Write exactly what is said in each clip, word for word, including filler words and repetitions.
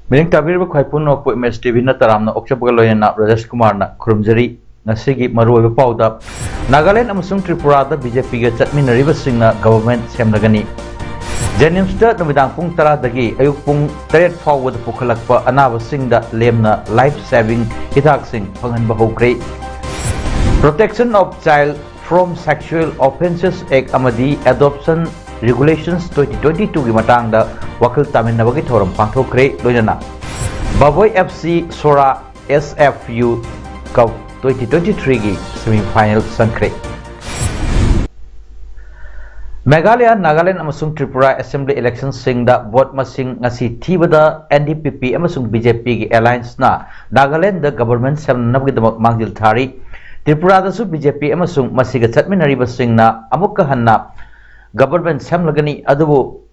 ꯃꯤꯠꯌꯦꯡ ꯇꯥꯕꯤꯔꯤꯕ ꯈ꯭ꯋꯥꯏ ꯄꯨꯝꯅꯃꯛꯄꯨ M S T V ꯅ ꯇꯔꯥꯝꯅ ꯑꯣꯛꯆꯕꯒ ꯂꯣꯏꯅꯅ ꯔꯥꯖꯦꯁ ꯀꯨꯃꯥꯔꯅ ꯈꯨꯔꯨꯝꯖꯔꯤ꯫ ꯉꯁꯤꯒꯤ ꯃꯔꯨꯑꯣꯏꯕ ꯄꯥꯎꯗ, ꯅꯥꯒꯥꯂꯦꯟ ꯑꯃꯁꯨꯡ ꯇ꯭ꯔꯤꯄꯨꯔꯥꯗ B J P ꯒ ꯆꯠꯃꯤꯟꯅꯔꯤꯕꯁꯤꯡꯅ government ꯁꯦꯝꯂꯒꯅꯤ꯫ JNIMS ꯇ ꯅꯨꯃꯤꯗꯥꯡ ꯄꯨꯡ ꯇꯔꯥꯗꯒꯤ ꯑꯌꯨꯛ ꯄꯨꯡ ꯇꯔꯦꯠ ꯐꯥꯎꯕꯗ ꯄꯨꯈꯠꯂꯛꯄ ꯑꯅꯥꯕꯁꯤꯡꯗ ꯂꯦꯝꯅ life saving ꯍꯤꯗꯥꯛꯁꯤꯡ ꯐꯪꯍꯟꯕ ꯍꯧꯈ꯭ꯔꯦ꯫ Protection of Child from Sexual Offences Act ꯑꯃꯗꯤ Adoption Regulations twenty twenty-two ꯒꯤ ꯃꯇꯥꯡꯗ ꯋꯥꯈꯜ ꯇꯥꯃꯤꯟꯅꯕꯒꯤ ꯊꯧꯔꯝ ꯄꯥꯡꯊꯣꯛꯈ꯭ꯔꯦ꯫ ꯂꯣꯏꯅꯅ ꯕꯕꯣꯏ F C ꯁꯣꯔꯥ S F U Cup twenty twenty-three ꯒꯤ semi final ꯆꯪꯈ꯭ꯔꯦ꯫ ꯃꯦꯘꯥꯂꯌꯥ, ꯅꯥꯒꯥꯂꯦꯟ ꯑꯃꯁꯨꯡ ꯇ꯭ꯔꯤꯄꯨꯔꯥ assembly election ꯁꯤꯡꯗ vote ꯃꯁꯤꯡ ꯉꯁꯤ ꯊꯤꯕꯗ N D P P ꯑꯃꯁꯨꯡ B J P ꯒꯤ alliance ꯅ ꯅꯥꯒꯥꯂꯦꯟꯗ government ꯁꯦꯝꯅꯅꯕꯒꯤꯗꯃꯛ ꯃꯥꯡꯖꯤꯜ ꯊꯥꯔꯤ꯫ ꯇ꯭ꯔꯤꯄꯨꯔꯥꯗꯁꯨ B J P ꯑꯃꯁꯨꯡ ꯃꯁꯤꯒ ꯆꯠꯃꯤꯟꯅꯔꯤꯕꯁꯤꯡꯅ ꯑꯃꯨꯛꯀ ꯍꯟꯅ government ꯁꯦꯝꯂꯒꯅꯤ, ꯑꯗꯨꯕꯨ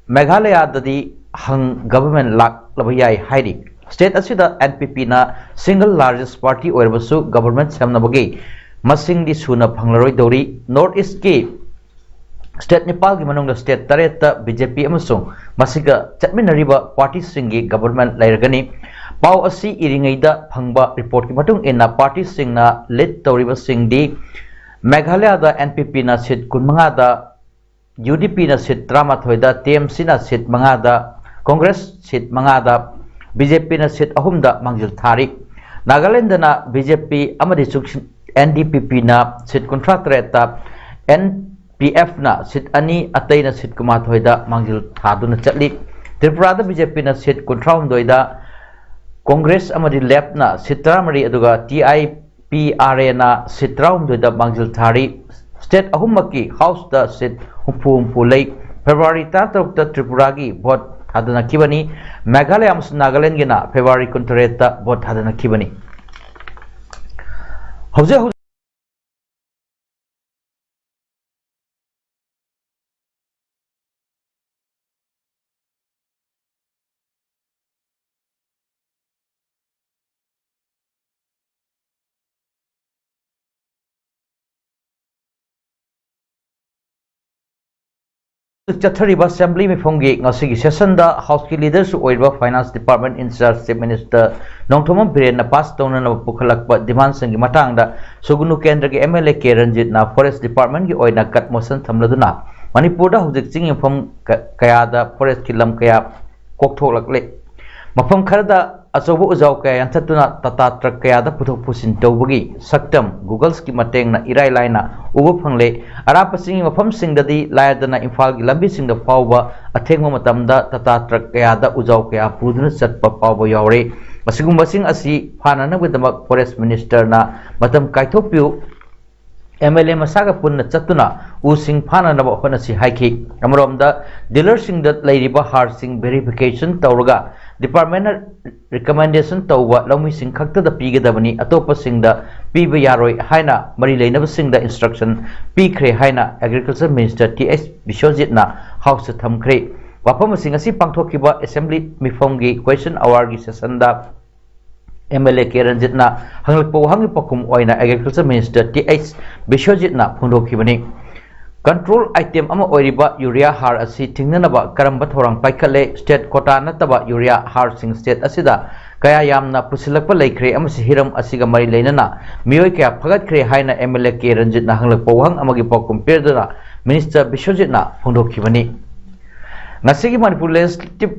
ꯃꯦꯘꯥꯂꯌꯥꯗꯗꯤ ꯍꯪ government ꯂꯥꯛꯂꯕ ꯌꯥꯏ ꯍꯥꯏꯔꯤ꯫ State ꯑꯁꯤꯗ N P P ꯅ single largest party ꯑꯣꯏꯔꯕꯁꯨ government ꯁꯦꯝꯅꯕꯒꯤ ꯃꯁꯤꯡꯗꯤ ꯁꯨꯅ ꯐꯪꯂꯔꯣꯏꯗꯧꯔꯤ꯫ North East ꯀꯤ state ꯅꯤꯄꯥꯜꯒꯤ ꯃꯅꯨꯡꯗ state ꯇꯔꯦꯠꯇ B J P ꯑꯃꯁꯨꯡ ꯃꯁꯤꯒ ꯆꯠꯃꯤꯟꯅꯔꯤꯕ party ꯁꯤꯡꯒꯤ government ꯂꯩꯔꯒꯅꯤ꯫ ꯄꯥꯎ ꯑꯁꯤ ꯏꯔꯤꯉꯩꯗ ꯐꯪꯕ report ꯀꯤ ꯃꯇꯨꯡ ꯏꯟꯅ, party ꯁꯤꯡꯅ lead ꯇꯧꯔꯤꯕꯁꯤꯡꯗꯤ ꯃꯦꯘꯥꯂꯌꯥꯗ N P P ꯅ seat ꯀꯨꯟꯃꯉꯥꯗ, U D P ꯅ seat ꯇꯔꯥꯃꯥꯊꯣꯏꯗ, T M C ꯅ seat ꯃꯉꯥꯗ, Congress seat ꯃꯉꯥꯗ, B J P ꯅ seat ꯑꯍꯨꯝꯗ ꯃꯥꯡꯖꯤꯜ ꯊꯥꯔꯤ꯫ ꯅꯥꯒꯥꯂꯦꯟꯗꯅ B J P ꯑꯃꯗꯤ ꯆꯨꯡꯁꯤꯟ-, N D P P ꯅ seat ꯀꯨꯟꯊ꯭ꯔꯥ ꯇꯔꯦꯠꯇ, N P F ꯅ seat ꯑꯅꯤ, ꯑꯇꯩꯅ seat ꯀꯨꯟꯃꯥꯊꯣꯏꯗ ꯃꯥꯡꯖꯤꯜ ꯊꯥꯗꯨꯅ ꯆꯠꯂꯤ꯫ ꯇ꯭ꯔꯤꯄꯨꯔꯥꯗ B J P ꯅ seat ꯀꯨꯟꯊ꯭ꯔꯥꯍꯨꯝꯗꯣꯏꯗ, Congress ꯑꯃꯗꯤ LEP ꯅ seat ꯇꯔꯥꯃꯔꯤ, ꯑꯗꯨꯒ T I P R A ꯅ seat ꯇꯔꯥꯍꯨꯝꯗꯣꯏꯗ ꯃꯥꯡꯖꯤꯜ ꯊꯥꯔꯤ꯫ State ꯑꯍꯨꯝꯃꯛꯀꯤ House ꯇ seat ꯍꯨꯝꯐꯨ ꯍꯨꯝꯐꯨ ꯂꯩ꯫ February ꯇꯔꯥꯇꯔꯨꯛꯇ ꯇ꯭ꯔꯤꯄꯨꯔꯥꯒꯤ vote ꯊꯥꯗꯅꯈꯤꯕꯅꯤ꯫ ꯃꯦꯘꯥꯂꯌꯥ ꯑꯃꯁꯨꯡ ꯅꯥꯒꯥꯂꯦꯟꯒꯤꯅ ꯐꯦꯕ꯭ꯔꯨꯋꯥꯔꯤ ꯀꯨꯟꯇꯔꯦꯠꯇ ꯚꯣꯠ ꯊꯥꯗꯅꯈꯤꯕꯅꯤ꯫ ꯍꯧꯖꯤꯛ ꯍꯧꯖꯤꯛ ꯆꯠꯊꯔꯤꯕ ꯑꯦꯁꯦꯝꯕ꯭ꯂꯤ ꯃꯤꯐꯝꯒꯤ ꯉꯁꯤꯒꯤ ꯁꯦꯁꯟꯗ ꯍꯥꯎꯁꯀꯤ ꯂꯤꯗꯔꯁꯨ ꯑꯣꯏꯔꯤꯕ finance department in charge chief minister Nongthombam ꯕꯤꯔꯦꯟꯅ ꯄꯥꯁ ꯇꯧꯅꯅꯕ ꯄꯨꯈꯠꯂꯛꯄ ꯗꯤꯃꯥꯟꯁꯤꯡꯒꯤ ꯃꯇꯥꯡꯗ ꯁꯨꯒꯨꯅꯨ ꯀꯦꯟꯗ꯭ꯔꯒꯤ ꯑꯦꯝ ꯑꯦꯜ ꯑꯦ ꯀꯦ ꯔꯟꯖꯤꯠꯅ ꯐꯣꯔꯦꯁ ꯗꯤꯄꯥꯔꯠꯃꯦꯟꯒꯤ ꯑꯣꯏꯅ ꯀꯠ ꯃꯣꯁꯟ ꯊꯝꯂꯗꯨꯅ ꯃꯅꯤꯄꯨꯔꯗ ꯍꯧꯖꯤꯛ ꯆꯤꯡ ꯌꯨꯝꯐꯝ ꯀ-, ꯀꯌꯥꯗ ꯐꯣꯔꯦꯁꯀꯤ ꯂꯝ ꯀꯌꯥ ꯀꯣꯛꯊꯣꯛꯂꯛꯂꯦ꯫ ꯃꯐꯝ ꯈꯔꯗ ꯑꯆꯧꯕ ꯎꯖꯥꯎ ꯀꯌꯥ ꯌꯥꯟꯊꯠꯇꯨꯅ ꯇꯥꯇꯥ ꯇ꯭ꯔꯛ ꯀꯌꯥꯗ ꯄꯨꯊꯣꯛ ꯄꯨꯁꯤꯟ ꯇꯧꯕꯒꯤ ꯁꯛꯇꯝ Googleꯁꯀꯤ ꯃꯇꯦꯡꯅ ꯏꯔꯥꯏ ꯂꯥꯏꯅ ꯎꯕ ꯐꯪꯂꯦ꯫ ꯑꯔꯥꯞꯄ ꯆꯤꯡꯒꯤ ꯃꯐꯝꯁꯤꯡꯗꯗꯤ ꯂꯥꯏꯔꯗꯅ ꯏꯝꯐꯥꯜꯒꯤ ꯂꯝꯕꯤꯁꯤꯡꯗ ꯐꯥꯎꯕ ꯑꯊꯦꯡꯕ ꯃꯇꯝꯗ ꯇꯥꯇꯥ ꯇ꯭ꯔꯛ ꯀꯌꯥꯗ ꯎꯖꯥꯎ ꯀꯌꯥ ꯄꯨꯗꯨꯅ ꯆꯠꯄ ꯐꯥꯎꯕ ꯌꯥꯎꯔꯦ꯫ ꯑꯁꯤꯒꯨꯝꯕꯁꯤꯡ ꯑꯁꯤ ꯐꯥꯅꯅꯕꯒꯤꯗꯃꯛ ꯐꯣꯔꯦꯁ ꯃꯤꯅꯤꯁꯇꯔꯅ ꯃꯇꯝ ꯀꯥꯏꯊꯣꯛꯄꯤꯌꯨ꯫ ꯑꯦꯝ ꯑꯦꯜ ꯑꯦ ꯃꯁꯥꯒ ꯄꯨꯟꯅ ꯆꯠꯇꯨꯅ ꯎꯁꯤꯡ ꯐꯥꯅꯅꯕ ꯍꯣꯠꯅꯁꯤ ꯍꯥꯏꯈꯤ꯫ ꯑꯃꯔꯣꯝꯗ, ꯗꯤꯂꯔꯁꯤꯡꯗ ꯂꯩꯔꯤꯕ ꯍꯥꯔꯁꯤꯡ ꯚꯦꯔꯤꯐꯤꯀꯦꯁꯟ ꯇꯧꯔꯒ ꯗꯤꯄꯥꯔꯠꯃꯦꯟꯅ ꯔꯤꯀꯃꯦꯟꯗꯦꯁꯟ ꯇꯧꯕ ꯂꯧꯃꯤꯁꯤꯡ ꯈꯛꯇꯗ ꯄꯤꯒꯗꯕꯅꯤ, ꯑꯇꯣꯞꯄꯁꯤꯡꯗ ꯄꯤꯕ ꯌꯥꯔꯣꯏ ꯍꯥꯏꯅ ꯃꯔꯤ ꯂꯩꯅꯕꯁꯤꯡꯗ ꯏꯟꯁꯇ꯭ꯔꯛꯁꯟ ꯄꯤꯈ꯭ꯔꯦ ꯍꯥꯏꯅ ꯑꯦꯒ꯭ꯔꯤꯀꯜꯆꯔ ꯃꯤꯅꯤꯁꯇꯔ ꯇꯤ ꯑꯩꯆ ꯕꯤꯁ꯭ꯋꯖꯤꯠꯅ ꯍꯥꯎꯁꯇ ꯊꯝꯈ꯭ꯔꯦ꯫ ꯋꯥꯐꯝ ꯑꯁꯤ ꯉꯁꯤ ꯄꯥꯡꯊꯣꯛꯈꯤꯕ ꯑꯦꯁꯦꯝꯕ꯭ꯂꯤ ꯃꯤꯐꯝꯒꯤ ꯀ꯭ꯋꯦꯁꯟ ꯑꯋꯥꯔꯒꯤ ꯁꯦꯁꯟꯗ ꯑꯦꯝ ꯑꯦꯜ ꯑꯦ ꯀꯦ ꯔꯟꯖꯤꯠꯅ ꯍꯪꯂꯛꯄ ꯋꯥꯍꯪꯒꯤ ꯄꯥꯎꯈꯨꯝ ꯑꯣꯏꯅ ꯑꯦꯒ꯭ꯔꯤꯀꯜꯆꯔ ꯃꯤꯅꯤꯁꯇꯔ ꯇꯤ ꯑꯩꯆ ꯕꯤꯁ꯭ꯋꯖꯤꯠꯅ ꯐꯣꯡꯗꯣꯛꯈꯤꯕꯅꯤ꯫ ꯀꯟꯇ꯭ꯔꯣꯜ ꯑꯥꯏꯇꯦꯝ ꯑꯃ ꯑꯣꯏꯔꯤꯕ ꯌꯨꯔꯤꯌꯥ ꯍꯥꯔ ꯑꯁꯤ ꯊꯤꯡꯅꯅꯕ ꯀꯔꯝꯕ ꯊꯧꯔꯥꯡ ꯄꯥꯏꯈꯠꯂꯦ? ꯁ꯭ꯇꯦꯠ ꯀꯣꯇꯥ ꯅꯠꯇꯕ ꯌꯨꯔꯤꯌꯥ ꯍꯥꯔꯁꯤꯡ ꯁ꯭ꯇꯦꯠ ꯑꯁꯤꯗ ꯀꯌꯥ ꯌꯥꯝꯅ ꯄꯨꯁꯤꯜꯂꯛꯄ ꯂꯩꯈ꯭ꯔꯦ ꯑꯃꯁꯨꯡ ꯍꯤꯔꯝ ꯑꯁꯤꯒ ꯃꯔꯤ ꯂꯩꯅꯅ ꯃꯤꯑꯣꯏ ꯀꯌꯥ ꯐꯒꯠꯈ꯭ꯔꯦ ꯍꯥꯏꯅ ꯑꯦꯝ ꯑꯦꯜ ꯑꯦ ꯀꯦ ꯔꯟꯖꯤꯠꯅ ꯍꯪꯂꯛꯄ ꯋꯥꯍꯪ ꯑꯃꯒꯤ ꯄꯥꯎꯈꯨꯝ ꯄꯤꯔꯗꯨꯅ ꯃꯤꯅꯤꯁꯇꯔ ꯕꯤꯁ꯭ꯋꯖꯤꯠꯅ ꯐꯣꯡꯗꯣꯛꯈꯤꯕꯅꯤ꯫ ꯉꯁꯤꯒꯤ ꯃꯅꯤꯄꯨꯔ ꯂꯦꯖꯤꯁꯂꯦꯇꯤꯚ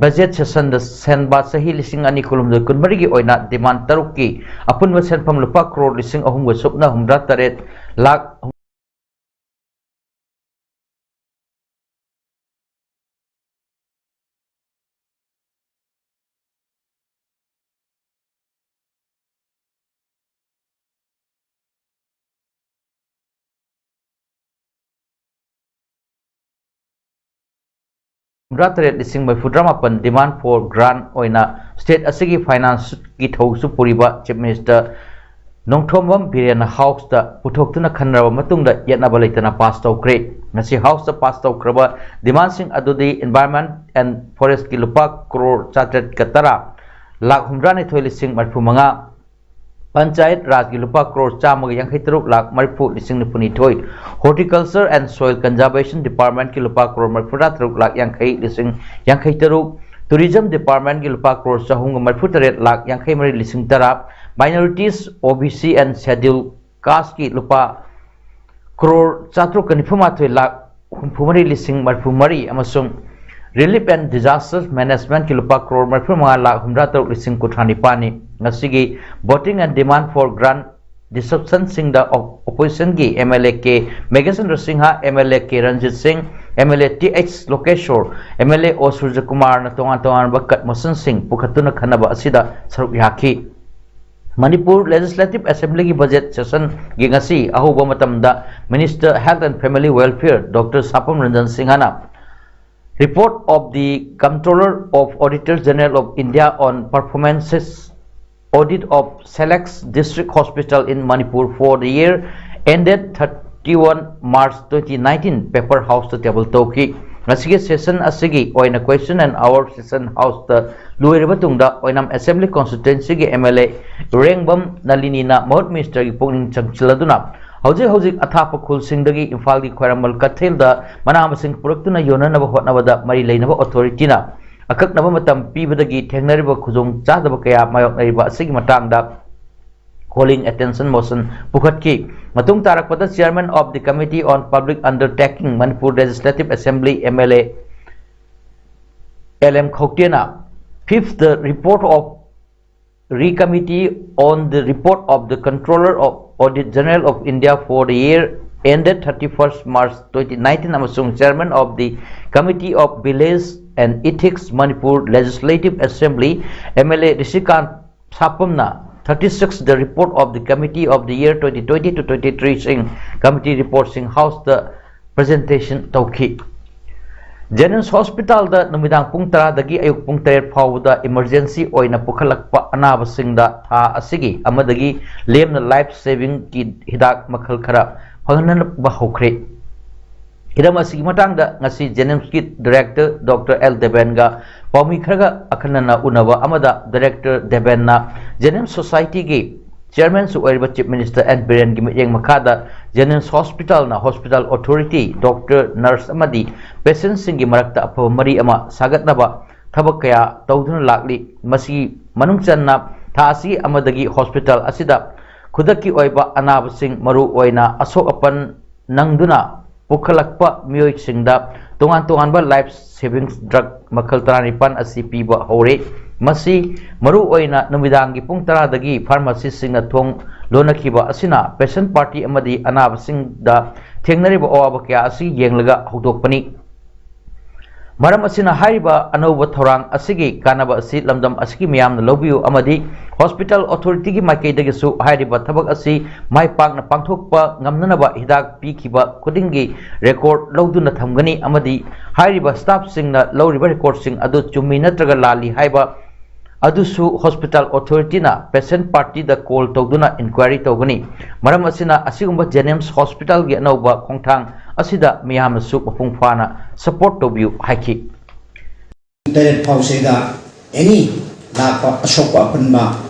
ꯕꯖꯦꯠ ꯁꯦꯁꯟꯗ ꯁꯦꯟꯕꯥ ꯆꯍꯤ ꯂꯤꯁꯤꯡ ꯑꯅꯤ ꯀꯨꯟꯍꯨꯝꯗꯣꯏ ꯀꯨꯟꯃꯔꯤꯒꯤ ꯑꯣꯏꯅ ꯗꯤꯃꯥꯟ ꯇꯔꯨꯛꯀꯤ ꯑꯄꯨꯟꯕ ꯁꯦꯟꯐꯝ ꯂꯨꯄꯥ ꯀ꯭ꯔꯣꯔ ꯂꯤꯁꯤꯡ ꯑꯍꯨꯝꯒ ꯁꯨꯞꯅ ꯍꯨꯝꯗ꯭ꯔꯥ ꯇꯔꯦꯠ ꯂꯥꯈ ꯍꯨꯝꯗ꯭ꯔꯥ ꯇꯔꯦꯠ ꯂꯤꯁꯤꯡ ꯃꯔꯤꯐꯨ ꯇꯔꯥꯃꯥꯄꯟ demand for grant ꯑꯣꯏꯅ state ꯑꯁꯤꯒꯤ financeꯀꯤ ꯊꯧꯁꯨ ꯄꯨꯔꯤꯕ Chief Minister ꯅꯣꯡꯊꯣꯝꯕꯝ ꯕꯤꯔꯦꯟꯅ Houseꯇ ꯄꯨꯊꯣꯛꯇꯨꯅ ꯈꯟꯅꯔꯕ ꯃꯇꯨꯡꯗ ꯌꯦꯠꯅꯕ ꯂꯩꯇꯅ pass ꯇꯧꯈ꯭ꯔꯦ꯫ ꯉꯁꯤ Houseꯇ pass ꯇꯧꯈ꯭ꯔꯕ demandꯁꯤꯡ ꯑꯗꯨꯗꯤ Environment and Forestꯀꯤ ꯂꯨꯄꯥ ꯀ꯭ꯔꯣꯔ ꯆꯥꯇ꯭ꯔꯦꯠꯀ ꯇꯔꯥ ꯂꯥꯈ ꯍꯨꯝꯗ꯭ꯔꯥꯅꯤꯊꯣꯏ ꯂꯤꯁꯤꯡ ꯃꯔꯤꯐꯨ ꯃꯉꯥ, Panchayat Rajꯀꯤ ꯂꯨꯄꯥ ꯀ꯭ꯔꯣꯔ ꯆꯥꯝꯃꯒ ꯌꯥꯡꯈꯩ ꯇꯔꯨꯛ ꯂꯥꯈ ꯃꯔꯤꯐꯨ ꯂꯤꯁꯤꯡ ꯅꯤꯐꯨ ꯅꯤꯊꯣꯏ, Horticulture and Soil Conservation Departmentꯀꯤ ꯂꯨꯄꯥ ꯀ꯭ꯔꯣꯔ ꯃꯔꯤꯐꯨꯇꯔꯥ ꯇꯔꯨꯛ ꯂꯥꯈ ꯌꯥꯡꯈꯩ ꯂꯤꯁꯤꯡ ꯌꯥꯡꯈꯩ ꯇꯔꯨꯛ, Tourism Departmentꯀꯤ ꯂꯨꯄꯥ ꯀ꯭ꯔꯣꯔ ꯆꯍꯨꯝꯒ ꯃꯔꯤꯐꯨ ꯇꯔꯦꯠ ꯂꯥꯈ ꯌꯥꯡꯈꯩ ꯃꯔꯤ ꯂꯤꯁꯤꯡ ꯇꯔꯥ, Minorities, OBC and Scheduled Casteꯀꯤ ꯂꯨꯄꯥ ꯀ꯭ꯔꯣꯔ ꯆꯥꯇ꯭ꯔꯨꯛꯀ ꯅꯤꯐꯨ ꯃꯥꯊꯣꯏ ꯂꯥꯈ ꯍꯨꯝꯐꯨ ꯃꯔꯤ ꯂꯤꯁꯤꯡ ꯃꯔꯤꯐꯨ ꯃꯔꯤ ꯑꯃꯁꯨꯡ Relief and Disaster Managementꯀꯤ ꯂꯨꯄꯥ ꯀ꯭ꯔꯣꯔ ꯃꯔꯤꯐꯨ ꯃꯉꯥ ꯂꯥꯈ ꯍꯨꯝꯗ꯭ꯔꯥ ꯇꯔꯨꯛ ꯂꯤꯁꯤꯡ ꯀꯨꯟꯊ꯭ꯔꯥ ꯅꯤꯄꯥꯟꯅꯤ꯫ ꯉꯁꯤꯒꯤ voting and demand for grant distributionꯁꯤꯡꯗ oppositionꯒꯤ MLA K Meghachandra Singh, MLA ꯀꯦ ꯔꯟꯖꯤꯠ ꯁꯤꯡ, MLA ꯇꯤ ꯑꯩꯆ ꯂꯣꯀꯦꯁꯣꯔ, MLA ꯑꯣ ꯁꯨꯔꯖꯀꯨꯃꯥꯔꯅ ꯇꯣꯉꯥꯟ ꯇꯣꯉꯥꯟꯕ cut motionꯁꯤꯡ ꯄꯨꯈꯠꯇꯨꯅ ꯈꯟꯅꯕ ꯑꯁꯤꯗ ꯁꯔꯨꯛ ꯌꯥꯈꯤ꯫ ꯃꯅꯤꯄꯨꯔ Legislative Assemblyꯒꯤ budget sessionꯒꯤ ꯉꯁꯤ ꯑꯍꯧꯕ ꯃꯇꯝꯗ Minister Health and Family Welfare Doctor ꯁꯥꯄꯝ Ranjan ꯁꯤꯡꯍꯅ Report of the Controller of Auditor General of India on performances audit of select district hospital in Manipur for the year ended thirty-one March twenty nineteen paper Houseꯇ table ꯇꯧꯈꯤ꯫ ꯉꯁꯤꯒꯤ session ꯑꯁꯤꯒꯤ ꯑꯣꯏꯅ question and hour session Houseꯇ ꯂꯣꯏꯔꯕ ꯇꯨꯡꯗ ꯑꯣꯏꯅꯥꯝ Assembly Constituencyꯒꯤ MLA ꯔꯦꯡꯕꯝ ꯅꯂꯤꯅꯤꯅ ꯃꯍꯨꯠ ministerꯒꯤ ꯄꯨꯛꯅꯤꯡ ꯆꯪꯁꯤꯜꯂꯗꯨꯅ ꯍꯧꯖꯤꯛ ꯍꯧꯖꯤꯛ ꯑꯊꯥꯞꯄ ꯈꯨꯜꯁꯤꯡꯗꯒꯤ ꯏꯝꯐꯥꯜꯒꯤ ꯈ꯭ꯋꯥꯏꯔꯝꯕꯟ ꯀꯩꯊꯦꯜꯗ ꯃꯅꯥ ꯃꯁꯤꯡ ꯄꯨꯔꯛꯇꯨꯅ ꯌꯣꯟꯅꯅꯕ ꯍꯣꯠꯅꯕꯗ ꯃꯔꯤ ꯂꯩꯅꯕ authorityꯅ ꯑꯀꯛꯅꯕ ꯃꯇꯝ ꯄꯤꯕꯗꯒꯤ ꯊꯦꯡꯅꯔꯤꯕ ꯈꯨꯗꯣꯡ ꯆꯥꯗꯕ ꯀꯌꯥ ꯃꯥꯌꯣꯛꯅꯔꯤꯕ ꯑꯁꯤꯒꯤ ꯃꯇꯥꯡꯗ calling attention motion ꯄꯨꯈꯠꯈꯤ꯫ ꯃꯇꯨꯡ ꯇꯥꯔꯛꯄꯗ Chairman of the Committee on Public Undertaking Manipur Legislative Assembly MLA L M ꯈꯧꯇꯦꯅ, fifth, the report of Re-Committee on the Report of the Controller of Audit General of India for the year ended thirty-first March twenty nineteen ꯑꯃꯁꯨꯡ Chairman of the Committee of Village and Ethics Manipur Legislative Assembly MLA ꯔꯤꯁꯤꯀꯥꯟ ꯁꯥꯄꯝꯅ thirty-six, the report of the committee of the year twenty twenty to twenty-three ꯁꯤꯡ committee reportꯁꯤꯡ Houseꯇ presentation ꯇꯧꯈꯤ꯫ ꯖꯦꯅꯤꯝꯁ ꯍꯣꯁꯄꯤꯇꯥꯜꯗ ꯅꯨꯃꯤꯗꯥꯡ ꯄꯨꯡ ꯇꯔꯥꯗꯒꯤ ꯑꯌꯨꯛ ꯄꯨꯡ ꯇꯔꯦꯠ ꯐꯥꯎꯕꯗ ꯏꯃꯔꯖꯦꯟꯁꯤ ꯑꯣꯏꯅ ꯄꯨꯈꯠꯂꯛꯄ ꯑꯅꯥꯕꯁꯤꯡꯗ ꯊꯥ ꯑꯁꯤꯒꯤ ꯑꯃꯗꯒꯤ ꯂꯦꯝꯅ ꯂꯥꯏꯐ ꯁꯦꯚꯤꯡꯒꯤ ꯍꯤꯗꯥꯛ ꯃꯈꯜ ꯈꯔ ꯐꯪꯍꯟꯅꯕ ꯍꯧꯈ꯭ꯔꯦ꯫ ꯍꯤꯔꯝ ꯑꯁꯤꯒꯤ ꯃꯇꯥꯡꯗ ꯉꯁꯤ ꯖꯦꯅꯤꯝꯁꯀꯤ ꯗꯥꯏꯔꯦꯛꯇꯔ ꯗꯣꯛꯇꯔ ꯑꯦꯜ ꯗꯦꯕꯦꯟꯒ ꯄꯥꯎꯃꯤ ꯈꯔꯒ ꯑꯈꯟꯅꯅ ꯎꯅꯕ ꯑꯃꯗ ꯗꯥꯏꯔꯦꯛꯇꯔ ꯗꯦꯕꯦꯟꯅ ꯖꯦꯅꯤꯝꯁ ꯁꯣꯁꯥꯏꯇꯤꯒꯤ ꯆꯤꯌꯔꯃꯦꯟꯁꯨ ꯑꯣꯏꯔꯤꯕ ꯆꯤꯐ ꯃꯤꯅꯤꯁꯇꯔ ꯑꯦꯟ ꯕꯤꯔꯦꯟꯒꯤ ꯃꯤꯠꯌꯦꯡ ꯃꯈꯥꯗ ꯖꯦꯅꯤꯝꯁ ꯍꯣꯁꯄꯤꯇꯥꯜꯅ ꯍꯣꯁꯄꯤꯇꯥꯜ ꯑꯣꯊꯣꯔꯤꯇꯤ, ꯗꯣꯛꯇꯔ, ꯅꯔꯁ ꯑꯃꯗꯤ ꯄꯦꯁꯦꯟꯁꯤꯡꯒꯤ ꯃꯔꯛꯇ ꯑꯐꯕ ꯃꯔꯤ ꯑꯃ ꯁꯥꯒꯠꯅꯕ ꯊꯕꯛ ꯀꯌꯥ ꯇꯧꯗꯨꯅ ꯂꯥꯛꯂꯤ꯫ ꯃꯁꯤ ꯃꯅꯨꯡ ꯆꯟꯅ ꯊꯥ ꯑꯁꯤ ꯑꯃꯗꯒꯤ ꯍꯣꯁꯄꯤꯇꯥꯜ ꯑꯁꯤꯗ ꯈꯨꯗꯛꯀꯤ ꯑꯣꯏꯕ ꯑꯅꯥꯕꯁꯤꯡ, ꯃꯔꯨ ꯑꯣꯏꯅ ꯑꯁꯣꯛ ꯑꯄꯟ ꯅꯪꯗꯨꯅ ꯄꯨꯈꯠꯂꯛꯄ ꯃꯤꯑꯣꯏꯁꯤꯡꯗ ꯇꯣꯉꯥꯟ ꯇꯣꯉꯥꯟꯕ ꯂꯥꯏꯐ ꯁꯦꯚꯤꯡꯁ ꯗ꯭ꯔꯒ ꯃꯈꯜ ꯇꯔꯥꯅꯤꯄꯥꯟ ꯑꯁꯤ ꯄꯤꯕ ꯍꯧꯔꯦ꯫ ꯃꯁꯤ ꯃꯔꯨ ꯑꯣꯏꯅ ꯅꯨꯃꯤꯗꯥꯡꯒꯤ ꯄꯨꯡ ꯇꯔꯥꯗꯒꯤ ꯐꯥꯔꯃꯥꯁꯤꯁꯤꯡꯅ ꯊꯣꯡ ꯂꯣꯟꯅꯈꯤꯕ ꯑꯁꯤꯅ ꯄꯦꯁꯦꯟ ꯄꯥꯔꯇꯤ ꯑꯃꯗꯤ ꯑꯅꯥꯕꯁꯤꯡꯗ ꯊꯦꯡꯅꯔꯤꯕ ꯑꯋꯥꯕ ꯀꯌꯥ ꯑꯁꯤ ꯌꯦꯡꯂꯒ ꯍꯧꯗꯣꯛꯄꯅꯤ꯫ ꯃꯔꯝ ꯑꯁꯤꯅ ꯍꯥꯏꯔꯤꯕ ꯑꯅꯧꯕ ꯊꯧꯔꯥꯡ ꯑꯁꯤꯒꯤ ꯀꯥꯟꯅꯕ ꯑꯁꯤ ꯂꯝꯗꯝ ꯑꯁꯤꯒꯤ ꯃꯤꯌꯥꯝꯅ ꯂꯧꯕꯤꯌꯨ ꯑꯃꯗꯤ ꯍꯣꯁꯄꯤꯇꯥꯜ ꯑꯣꯊꯣꯔꯤꯇꯤꯒꯤ ꯃꯥꯏꯀꯩꯗꯒꯤꯁꯨ ꯍꯥꯏꯔꯤꯕ ꯊꯕꯛ ꯑꯁꯤ ꯃꯥꯏ ꯄꯥꯛꯅ ꯄꯥꯡꯊꯣꯛꯄ ꯉꯝꯅꯅꯕ ꯍꯤꯗꯥꯛ ꯄꯤꯈꯤꯕ ꯈꯨꯗꯤꯡꯒꯤ ꯔꯦꯀꯣꯔꯗ ꯂꯧꯗꯨꯅ ꯊꯝꯒꯅꯤ ꯑꯃꯗꯤ ꯍꯥꯏꯔꯤꯕ ꯁ꯭ꯇꯥꯐꯁꯤꯡꯅ ꯂꯧꯔꯤꯕ ꯔꯦꯀꯣꯔꯗꯁꯤꯡ ꯑꯗꯨ ꯆꯨꯝꯃꯤ ꯅꯠꯇ꯭ꯔꯒ ꯂꯥꯜꯂꯤ ꯍꯥꯏꯕ ꯑꯗꯨꯁꯨ ꯍꯣꯁꯄꯤꯇꯥꯜ ꯑꯣꯊꯣꯔꯤꯇꯤꯅ ꯄꯦꯁꯦꯟ ꯄꯥꯔꯇꯤꯗ ꯀꯣꯜ ꯇꯧꯗꯨꯅ ꯏꯟꯀ꯭ꯋꯥꯏꯔꯤ ꯇꯧꯒꯅꯤ꯫ ꯃꯔꯝ ꯑꯁꯤꯅ ꯑꯁꯤꯒꯨꯝꯕ ꯖꯦꯅꯤꯝꯁ ꯍꯣꯁꯄꯤꯇꯥꯜꯒꯤ ꯑꯅꯧꯕ ꯈꯣꯡꯊꯥꯡ ꯑꯁꯤꯗ ꯃꯤꯌꯥꯝꯅꯁꯨ ꯃꯄꯨꯡ ꯐꯥꯅ ꯁꯄꯣꯔꯠ ꯇꯧꯕꯤꯌꯨ ꯍꯥꯏꯈꯤ꯫ ꯇꯔꯦꯠ ꯐꯥꯎꯁꯤꯗ ꯑꯦꯅꯤ ꯂꯥꯛꯄ ꯑꯁꯣꯛꯄ ꯑꯄꯟꯕ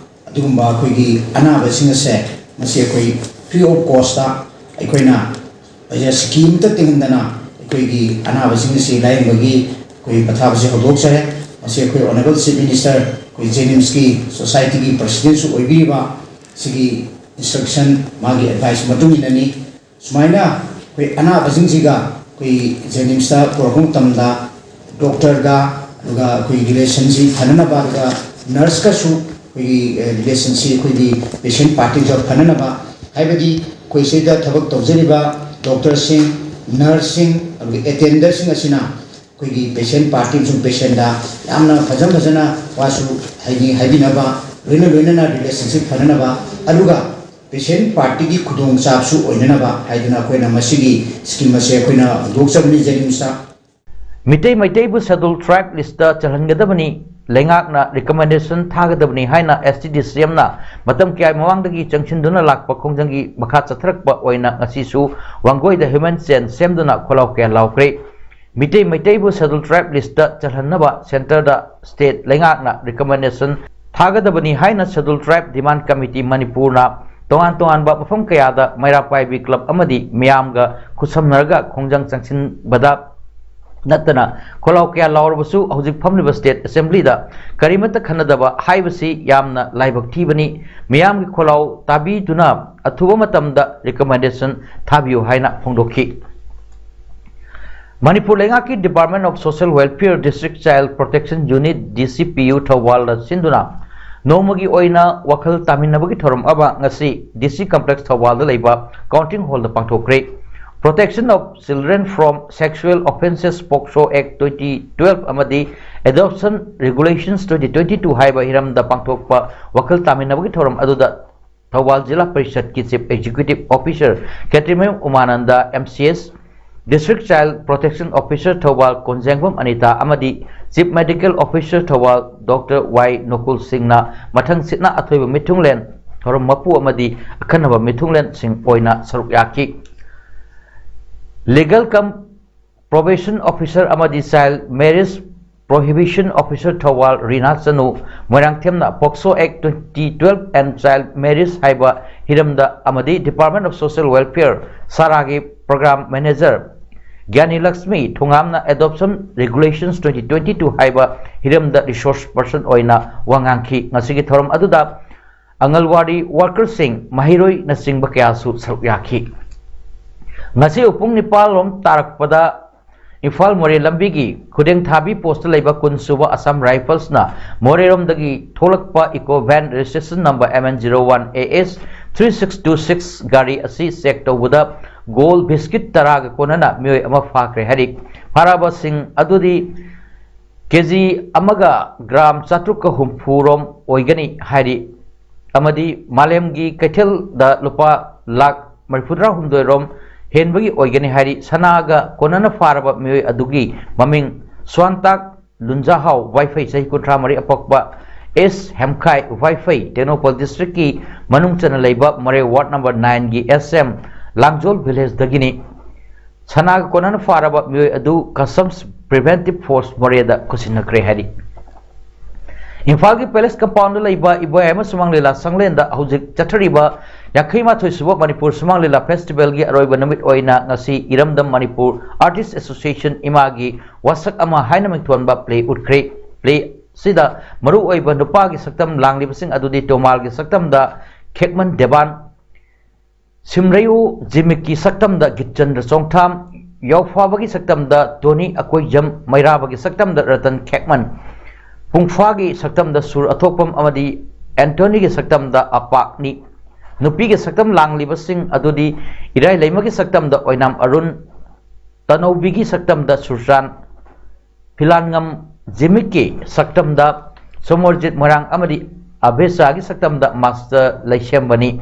ꯑꯗꯨꯒꯨꯝꯕ ꯑꯩꯈꯣꯏꯒꯤ ꯑꯅꯥꯕꯁꯤꯡ ꯑꯁꯦ ꯃꯁꯤ ꯑꯩꯈꯣꯏ ꯐ꯭ꯔꯤ ꯑꯣꯐ ꯀꯣꯁꯇ ꯑꯩꯈꯣꯏꯅ ꯄꯩꯁꯥ ꯁꯤꯀꯤ ꯑꯃꯠꯇ ꯇꯤꯡꯍꯟꯗꯅ ꯑꯩꯈꯣꯏꯒꯤ ꯑꯅꯥꯕꯁꯤꯡ ꯑꯁꯤ ꯂꯥꯌꯦꯡꯕꯒꯤ ꯑꯩꯈꯣꯏ ꯄꯊꯥꯞ ꯑꯁꯤ ꯍꯧꯗꯣꯛꯆꯔꯦ꯫ ꯃꯁꯤ ꯑꯩꯈꯣꯏ ꯑꯣꯅꯔꯦꯕꯜ ꯆꯤꯐ ꯃꯤꯅꯤꯁꯇꯔ, ꯑꯩꯈꯣꯏ ꯖꯦꯅꯤꯝꯁꯀꯤ ꯁꯣꯁꯥꯏꯇꯤꯒꯤ ꯄ꯭ꯔꯁꯤꯗꯦꯟꯁꯨ ꯑꯣꯏꯕꯤꯔꯤꯕ ꯁꯤꯒꯤ ꯏꯟꯁꯇ꯭ꯔꯛꯁꯟ, ꯃꯥꯒꯤ ꯑꯦꯗꯚꯥꯏꯁ ꯃꯇꯨꯡ ꯏꯟꯅꯅꯤ꯫ ꯁꯨꯃꯥꯏꯅ ꯑꯩꯈꯣꯏ ꯑꯅꯥꯕꯁꯤꯡꯁꯤꯒ ꯑꯩꯈꯣꯏ ꯖꯦꯅꯤꯝꯁꯇ ꯄꯨꯔꯛꯄ ꯃꯇꯝꯗ ꯗꯣꯛꯇꯔꯒ ꯑꯗꯨꯒ ꯑꯩꯈꯣꯏ ꯔꯤꯂꯦꯁꯟꯁꯤ ꯐꯅꯅꯕ, ꯑꯗꯨꯒ ꯅꯔꯁꯀꯁꯨ ꯑꯩꯈꯣꯏꯒꯤ ꯔꯤꯂꯦꯁꯟꯁꯤ ꯑꯩꯈꯣꯏꯒꯤ ꯄꯦꯁꯦꯟ ꯄꯥꯔꯇꯤꯒ ꯐꯅꯅꯕ, ꯍꯥꯏꯕꯗꯤ ꯑꯩꯈꯣꯏ ꯁꯤꯗ ꯊꯕꯛ ꯇꯧꯖꯔꯤꯕ ꯗꯣꯛꯇꯔꯁꯤꯡ, ꯅꯔꯁꯁꯤꯡ, ꯑꯗꯨꯒ ꯑꯦꯇꯦꯟꯗꯔꯁꯤꯡ ꯑꯁꯤꯅ ꯑꯩꯈꯣꯏꯒꯤ ꯄꯦꯁꯦꯟ ꯄꯥꯔꯇꯤ ꯑꯃꯁꯨꯡ ꯄꯦꯁꯦꯟꯗ ꯌꯥꯝꯅ ꯐꯖ ꯐꯖꯅ ꯋꯥꯁꯨ ꯍꯥꯏꯗꯤ ꯍꯥꯏꯕꯤꯅꯕ, ꯂꯣꯏꯅ ꯂꯣꯏꯅꯅ ꯔꯤꯂꯦꯁꯟꯁꯤꯞ ꯐꯅꯅꯕ, ꯑꯗꯨꯒ ꯄꯦꯁꯦꯟ ꯄꯥꯔꯇꯤꯒꯤ ꯈꯨꯗꯣꯡꯆꯥꯕꯁꯨ ꯑꯣꯏꯅꯅꯕ ꯍꯥꯏꯗꯨꯅ ꯑꯩꯈꯣꯏꯅ ꯃꯁꯤꯒꯤ ꯁ꯭ꯀꯤꯝ ꯑꯁꯦ ꯑꯩꯈꯣꯏꯅ ꯍꯧꯗꯣꯛꯆꯕꯅꯤ ꯖꯦꯅꯤꯝꯁꯇ꯫ ꯃꯤꯇꯩ ꯃꯩꯇꯩꯕꯨ Scheduled Tribe listꯇ ꯆꯜꯍꯟꯒꯗꯕꯅꯤ, ꯂꯩꯉꯥꯛꯅ recommendation ꯊꯥꯒꯗꯕꯅꯤ ꯍꯥꯏꯅ S T D C Mꯅ ꯃꯇꯝ ꯀꯌꯥꯒꯤ ꯃꯃꯥꯡꯗꯒꯤ ꯆꯪꯁꯤꯟꯗꯨꯅ ꯂꯥꯛꯄ ꯈꯣꯡꯖꯪꯒꯤ ꯃꯈꯥ ꯆꯠꯊꯔꯛꯄ ꯑꯣꯏꯅ ꯉꯁꯤꯁꯨ ꯋꯥꯡꯒꯣꯏꯗ human chain ꯁꯦꯝꯗꯨꯅ ꯈꯣꯜꯂꯥꯎ ꯀꯌꯥ ꯂꯥꯎꯈ꯭ꯔꯦ꯫ ꯃꯤꯇꯩ ꯃꯩꯇꯩꯕꯨ Scheduled Tribe listꯇ ꯆꯜꯍꯟꯅꯕ centreꯗ state ꯂꯩꯉꯥꯛꯅ recommendation ꯊꯥꯒꯗꯕꯅꯤ ꯍꯥꯏꯅ Scheduled Tribe Demand Committee ꯃꯅꯤꯄꯨꯔꯅ ꯇꯣꯉꯥꯟ ꯇꯣꯉꯥꯟꯕ ꯃꯐꯝ ꯀꯌꯥꯗ ꯃꯩꯔꯥ ꯄꯥꯏꯕꯤ club ꯑꯃꯗꯤ ꯃꯤꯌꯥꯝꯒ ꯈꯨꯠꯁꯝꯅꯔꯒ ꯈꯣꯡꯖꯪ ꯆꯪꯁꯤꯟꯕꯗ ꯅꯠꯇꯅ ꯈꯣꯜꯂꯥꯎ ꯀꯌꯥ ꯂꯥꯎꯔꯕꯁꯨ ꯍꯧꯖꯤꯛ ꯐꯝꯂꯤꯕ state assemblyꯗ ꯀꯔꯤꯃꯠꯇ ꯈꯟꯅꯗꯕ ꯍꯥꯏꯕꯁꯤ ꯌꯥꯝꯅ ꯂꯥꯏꯕꯛ ꯊꯤꯕꯅꯤ꯫ ꯃꯤꯌꯥꯝꯒꯤ ꯈꯣꯜꯂꯥꯎ ꯇꯥꯕꯤꯗꯨꯅ ꯑꯊꯨꯕ ꯃꯇꯝꯗ recommendation ꯊꯥꯕꯤꯌꯨ ꯍꯥꯏꯅ ꯐꯣꯡꯗꯣꯛꯈꯤ꯫ ꯃꯅꯤꯄꯨꯔ ꯂꯩꯉꯥꯛꯀꯤ Department of Social Welfare District Child Protection Unit, D C P U, ꯊꯧꯕꯥꯜꯗ ꯁꯤꯟꯗꯨꯅ ꯅꯣꯡꯃꯒꯤ ꯑꯣꯏꯅ ꯋꯥꯈꯜ ꯇꯥꯃꯤꯟꯅꯕꯒꯤ ꯊꯧꯔꯝ ꯑꯃ ꯉꯁꯤ D C Complex ꯊꯧꯕꯥꯜꯗ ꯂꯩꯕ counting hallꯗ ꯄꯥꯡꯊꯣꯛꯈ꯭ꯔꯦ꯫ Protection of Children from Sexual Offences, POCSO Act twenty twelve ꯑꯃꯗꯤ Adoption Regulations twenty twenty-two ꯍꯥꯏꯕ ꯍꯤꯔꯝꯗ ꯄꯥꯡꯊꯣꯛꯄ ꯋꯥꯈꯜ ꯇꯥꯃꯤꯟꯅꯕꯒꯤ ꯊꯧꯔꯝ ꯑꯗꯨꯗ ꯊꯧꯕꯥꯜ ꯖꯤꯂꯥ ꯄꯔꯤꯁꯠꯀꯤ Chief Executive Officer ꯈꯦꯇ꯭ꯔꯤꯃꯌꯨꯝ ꯎꯃꯥꯅꯟꯗ, M C S, District Child Protection Officer Thoubal ꯀꯣꯟꯖꯦꯡꯕꯝ Anita ꯑꯃꯗꯤ Chief Medical Officer Thoubal Doctor Y ꯅꯣꯀꯨꯜ ꯁꯤꯡꯅ ꯃꯊꯪ ꯁꯤꯠꯅ ꯑꯊꯣꯏꯕ ꯃꯤꯊꯨꯡꯂꯦꯟ, ꯊꯧꯔꯝ ꯃꯄꯨ ꯑꯃꯗꯤ ꯑꯈꯟꯅꯕ ꯃꯤꯊꯨꯡꯂꯦꯟꯁꯤꯡ ꯑꯣꯏꯅ ꯁꯔꯨꯛ ꯌꯥꯈꯤ꯫ Legal cum Probation Officer ꯑꯃꯗꯤ Child Marriage Prohibition Officer Thoubal Rina Chanu, ꯃꯣꯏꯔꯥꯡꯊꯦꯝꯅ POCSO Act twenty twelve and Child Marriage ꯍꯥꯏꯕ ꯍꯤꯔꯝꯗ ꯑꯃꯗꯤ Department of Social Welfare ꯁꯥꯔꯥꯒꯤ Program Manager ꯒ꯭ꯌꯥꯅꯤ Lakshmi ꯊꯣꯉꯥꯝꯅ Adoption Regulations twenty twenty-two ꯍꯥꯏꯕ ꯍꯤꯔꯝꯗ resource person ꯑꯣꯏꯅ ꯋꯥ ꯉꯥꯡꯈꯤ꯫ ꯉꯁꯤꯒꯤ ꯊꯧꯔꯝ ꯑꯗꯨꯗ ꯑꯪꯒꯜꯋꯥꯗꯤ workerꯁꯤꯡ, ꯃꯍꯩꯔꯣꯏꯅꯆꯤꯡꯕ ꯀꯌꯥꯁꯨ ꯁꯔꯨꯛ ꯌꯥꯈꯤ꯫ ꯉꯁꯤ ꯄꯨꯡ ꯅꯤꯄꯥꯜ ꯔꯣꯝ ꯇꯥꯔꯛꯄꯗ ꯏꯝꯐꯥꯜ ꯃꯣꯔꯦ ꯂꯝꯕꯤꯒꯤ ꯈꯨꯗꯦꯡꯊꯥꯕꯤ postꯇ ꯂꯩꯕ ꯀꯨꯟ ꯁꯨꯕ Assam Riflesꯅ ꯃꯣꯔꯦꯔꯣꯝꯗꯒꯤ ꯊꯣꯛꯂꯛꯄ Eeco van registration number M N zero one A S three six two six ꯒꯥꯔꯤ ꯑꯁꯤ check ꯇꯧꯕꯗ ꯒꯣꯜ ꯕꯤꯁꯀꯤꯠ ꯇꯔꯥꯒ ꯀꯣꯟꯅꯅ ꯃꯤꯑꯣꯏ ꯑꯃ ꯐꯥꯈ꯭ꯔꯦ ꯍꯥꯏꯔꯤ꯫ ꯐꯥꯔꯕꯁꯤꯡ ꯑꯗꯨꯗꯤ ꯀꯦꯖꯤ ꯑꯃꯒ ꯒ꯭ꯔꯥꯝ ꯆꯥꯇ꯭ꯔꯨꯛꯀ ꯍꯨꯝꯐꯨ ꯔꯣꯝ ꯑꯣꯏꯒꯅꯤ ꯍꯥꯏꯔꯤ꯫ ꯑꯃꯗꯤ ꯃꯥꯂꯦꯝꯒꯤ ꯀꯩꯊꯦꯜꯗ ꯂꯨꯄꯥ ꯂꯥꯈ ꯃꯔꯤꯐꯨꯇꯔꯥ ꯍꯨꯝꯗꯣꯏ ꯔꯣꯝ ꯍꯦꯟꯕꯒꯤ ꯑꯣꯏꯒꯅꯤ ꯍꯥꯏꯔꯤ꯫ ꯁꯅꯥꯒ ꯀꯣꯟꯅꯅ ꯐꯥꯔꯕ ꯃꯤꯑꯣꯏ ꯑꯗꯨꯒꯤ ꯃꯃꯤꯡ ꯁ꯭ꯋꯥꯟꯇꯥꯛ ꯂꯨꯟꯖꯥꯍꯥꯎ ꯋꯥꯏꯐꯩ, ꯆꯍꯤ ꯀꯨꯟꯊ꯭ꯔꯥ ꯃꯔꯤ, ꯑꯄꯣꯛꯄ ꯑꯦꯁ ꯍꯦꯝꯈꯥꯏ ꯋꯥꯏꯐꯩ, ꯇꯦꯡꯅꯧꯄꯜ ꯗꯤꯁꯇ꯭ꯔꯤꯛꯀꯤ ꯃꯅꯨꯡ ꯆꯟꯅ ꯂꯩꯕ ꯃꯣꯔꯦ ꯋꯥꯔꯗ ꯅꯝꯕꯔ ꯅꯥꯏꯟꯒꯤ ꯑꯦꯁ ꯑꯦꯝ ꯂꯥꯡꯖꯣꯜ ꯚꯤꯂꯦꯖꯇꯒꯤꯅꯤ꯫ ꯁꯅꯥꯒ ꯀꯣꯟꯅꯅ ꯐꯥꯔꯕ ꯃꯤꯑꯣꯏ ꯑꯗꯨ ꯀꯁꯇꯝꯁ ꯄ꯭ꯔꯤꯚꯦꯟꯇꯤꯚ ꯐꯣꯔꯁ ꯃꯣꯔꯦꯗ ꯈꯨꯠꯁꯤꯟꯅꯈ꯭ꯔꯦ ꯍꯥꯏꯔꯤ꯫ ꯏꯝꯐꯥꯜꯒꯤ ꯄꯦꯂꯦꯁ ꯀꯝꯄꯥꯎꯟꯗ ꯂꯩꯕ ꯏꯕꯣꯌꯥꯏꯃ ꯁꯨꯃꯥꯡ ꯂꯤꯂꯥ ꯁꯪꯂꯦꯟꯗ ꯍꯧꯖꯤꯛ ꯆꯠꯊꯔꯤꯕ ꯌꯥꯡꯈꯩ ꯃꯥꯊꯣꯏ ꯁꯨꯕ ꯃꯅꯤꯄꯨꯔ ꯁꯨꯃꯥꯡ ꯂꯤꯂꯥ ꯐꯦꯁꯇꯤꯚꯦꯜꯒꯤ ꯑꯔꯣꯏꯕ ꯅꯨꯃꯤꯠ ꯑꯣꯏꯅ ꯉꯁꯤ ꯏꯔꯝꯗꯝ ꯃꯅꯤꯄꯨꯔ ꯑꯥꯔꯇꯤꯁ ꯑꯦꯁꯣꯁꯤꯌꯦꯁꯟ, ꯏꯃꯥꯒꯤ ꯋꯥꯁꯛ ꯑꯃ ꯍꯥꯏꯅ ꯃꯤꯡꯊꯣꯟꯕ ꯄ꯭ꯂꯦ ꯎꯠꯈ꯭ꯔꯦ꯫ ꯄ꯭ꯂꯦ ꯑꯁꯤꯗ ꯃꯔꯨ ꯑꯣꯏꯕ ꯅꯨꯄꯥꯒꯤ ꯁꯛꯇꯝ ꯂꯥꯡꯂꯤꯕꯁꯤꯡ ꯑꯗꯨꯗꯤ ꯇꯣꯃꯥꯜꯒꯤ ꯁꯛꯇꯝꯗ ꯈꯦꯛꯃꯟ ꯗꯦꯕꯥꯟ, ꯁꯤꯝꯔꯩꯌꯨ ꯖꯤꯃꯤꯛꯀꯤ ꯁꯛꯇꯝꯗ ꯒꯤꯠꯆꯟꯗ꯭ꯔ ꯆꯣꯡꯊꯥꯝ, ꯌꯥꯎꯐꯥꯕꯒꯤ ꯁꯛꯇꯝꯗ ꯇꯣꯅꯤ ꯑꯀꯣꯏꯖꯝ, ꯃꯩꯔꯥꯕꯒꯤ ꯁꯛꯇꯝꯗ ꯔꯇꯟ ꯈꯦꯛꯃꯟ, ꯄꯨꯡꯐꯥꯒꯤ ꯁꯛꯇꯝꯗ ꯁꯨꯔ ꯑꯊꯣꯛꯄꯝ ꯑꯃꯗꯤ ꯑꯦꯟꯇꯣꯅꯤꯒꯤ ꯁꯛꯇꯝꯗ ꯑꯄꯥꯛꯅꯤ꯫ ꯅꯨꯄꯤꯒꯤ ꯁꯛꯇꯝ ꯂꯥꯡꯂꯤꯕꯁꯤꯡ ꯑꯗꯨꯗꯤ ꯏꯔꯥꯏ ꯂꯩꯃꯒꯤ ꯁꯛꯇꯝꯗ ꯑꯣꯏꯅꯥꯝ ꯑꯔꯨꯟ, ꯇꯅꯧꯕꯤꯒꯤ ꯁꯛꯇꯝꯗ ꯁꯨꯔꯆꯥꯟ, ꯐꯤꯂꯥꯟꯉꯝ ꯖꯤꯃꯤꯛꯀꯤ ꯁꯛꯇꯝꯗ ꯁꯣꯃꯣꯔꯖꯤꯠ ꯃꯣꯏꯔꯥꯡ ꯑꯃꯗꯤ ꯑꯕꯦꯆꯥꯒꯤ ꯁꯛꯇꯝꯗ ꯃꯥꯁꯇꯔ ꯂꯩꯁꯦꯝꯕꯅꯤ꯫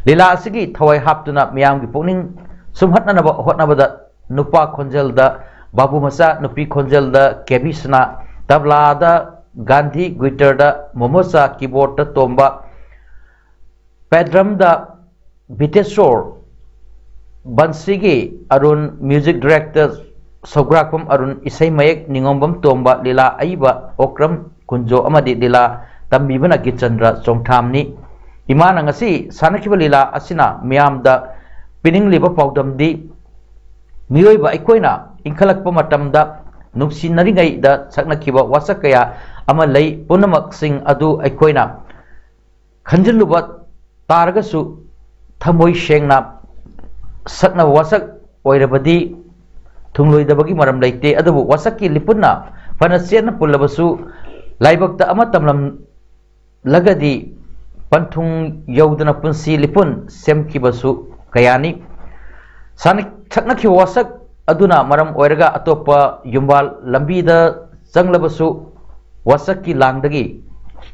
ꯂꯤꯂꯥ ꯑꯁꯤꯒꯤ ꯊꯋꯥꯏ ꯍꯥꯞꯇꯨꯅ ꯃꯤꯌꯥꯝꯒꯤ ꯄꯨꯛꯅꯤꯡ ꯁꯨꯝꯍꯠꯅꯅꯕ ꯍꯣꯠꯅꯕꯗ ꯅꯨꯄꯥ ꯈꯣꯟꯖꯦꯜꯗ ꯕꯥꯕꯨ ꯃꯆꯥ, ꯅꯨꯄꯤ ꯈꯣꯟꯖꯦꯜꯗ ꯀꯦ ꯕꯤ ꯁꯅꯥ, ꯇꯕ꯭ꯂꯥꯗ ꯒꯥꯟꯙꯤ, ꯒꯨꯏꯇꯔꯗ ꯃꯣꯃꯣꯆꯥ, ꯀꯤꯕꯣꯔꯗꯇ ꯇꯣꯝꯕ, ꯄꯦꯗ꯭ꯔꯝꯗ ꯕꯤꯇꯦꯁꯣꯔ, ꯕꯟꯁꯤꯒꯤ ꯑꯔꯨꯟ, ꯃ꯭ꯌꯨꯖꯤꯛ ꯗꯥꯏꯔꯦꯛꯇꯔ ꯁꯧꯒ꯭ꯔꯥꯛꯄꯝ ꯑꯔꯨꯟ, ꯏꯁꯩ ꯃꯌꯦꯛ ꯅꯤꯉꯣꯝꯕꯝ ꯇꯣꯝꯕ, ꯂꯤꯂꯥ ꯑꯏꯕ ꯑꯣꯀ꯭ꯔꯝ ꯀꯨꯟꯖꯣ ꯑꯃꯗꯤ ꯂꯤꯂꯥ ꯇꯝꯕꯤꯕꯅ ꯒꯤꯠꯆꯟꯗ꯭ꯔ ꯆꯣꯡꯊꯥꯝꯅꯤ꯫ ꯏꯃꯥꯅ ꯉꯁꯤ ꯁꯥꯟꯅꯈꯤꯕ ꯂꯤꯂꯥ ꯑꯁꯤꯅ ꯃꯤꯌꯥꯝꯗ ꯄꯤꯅꯤꯡꯂꯤꯕ ꯄꯥꯎꯗꯝꯗꯤ, ꯃꯤꯑꯣꯏꯕ ꯑꯩꯈꯣꯏꯅ ꯏꯟꯈꯠꯂꯛꯄ ꯃꯇꯝꯗ ꯅꯨꯡꯁꯤꯅꯔꯤꯉꯩꯗ ꯁꯛꯅꯈꯤꯕ ꯋꯥꯁꯛ ꯀꯌꯥ ꯑꯃ ꯂꯩ꯫ ꯄꯨꯝꯅꯃꯛꯁꯤꯡ ꯑꯗꯨ ꯑꯩꯈꯣꯏꯅ ꯈꯟꯖꯤꯜꯂꯨꯕ ꯇꯥꯔꯒꯁꯨ, ꯊꯃꯣꯏ ꯁꯦꯡꯅ ꯁꯛꯅꯕ ꯋꯥꯁꯛ ꯑꯣꯏꯔꯕꯗꯤ ꯊꯨꯡꯂꯣꯏꯗꯕꯒꯤ ꯃꯔꯝ ꯂꯩꯇꯦ꯫ ꯑꯗꯨꯕꯨ ꯋꯥꯁꯛꯀꯤ ꯂꯤꯄꯨꯟꯅ ꯐꯅ ꯆꯦꯠꯅ ꯄꯨꯜꯂꯕꯁꯨ, ꯂꯥꯏꯕꯛꯇ ꯑꯃ ꯇꯝꯂꯝꯂꯒꯗꯤ ꯄꯟꯊꯨꯡ ꯌꯧꯗꯅ ꯄꯨꯟꯁꯤ ꯂꯤꯄꯨꯟ ꯁꯦꯝꯈꯤꯕꯁꯨ ꯀꯌꯥꯅꯤ꯫ ꯁꯥꯟꯅ-, ꯁꯛꯅꯈꯤꯕ ꯋꯥꯁꯛ ꯑꯗꯨꯅ ꯃꯔꯝ ꯑꯣꯏꯔꯒ ꯑꯇꯣꯞꯄ ꯌꯨꯝꯕꯥꯜ ꯂꯝꯕꯤꯗ ꯆꯪꯂꯕꯁꯨ, ꯋꯥꯁꯛꯀꯤ ꯂꯥꯡꯗꯒꯤ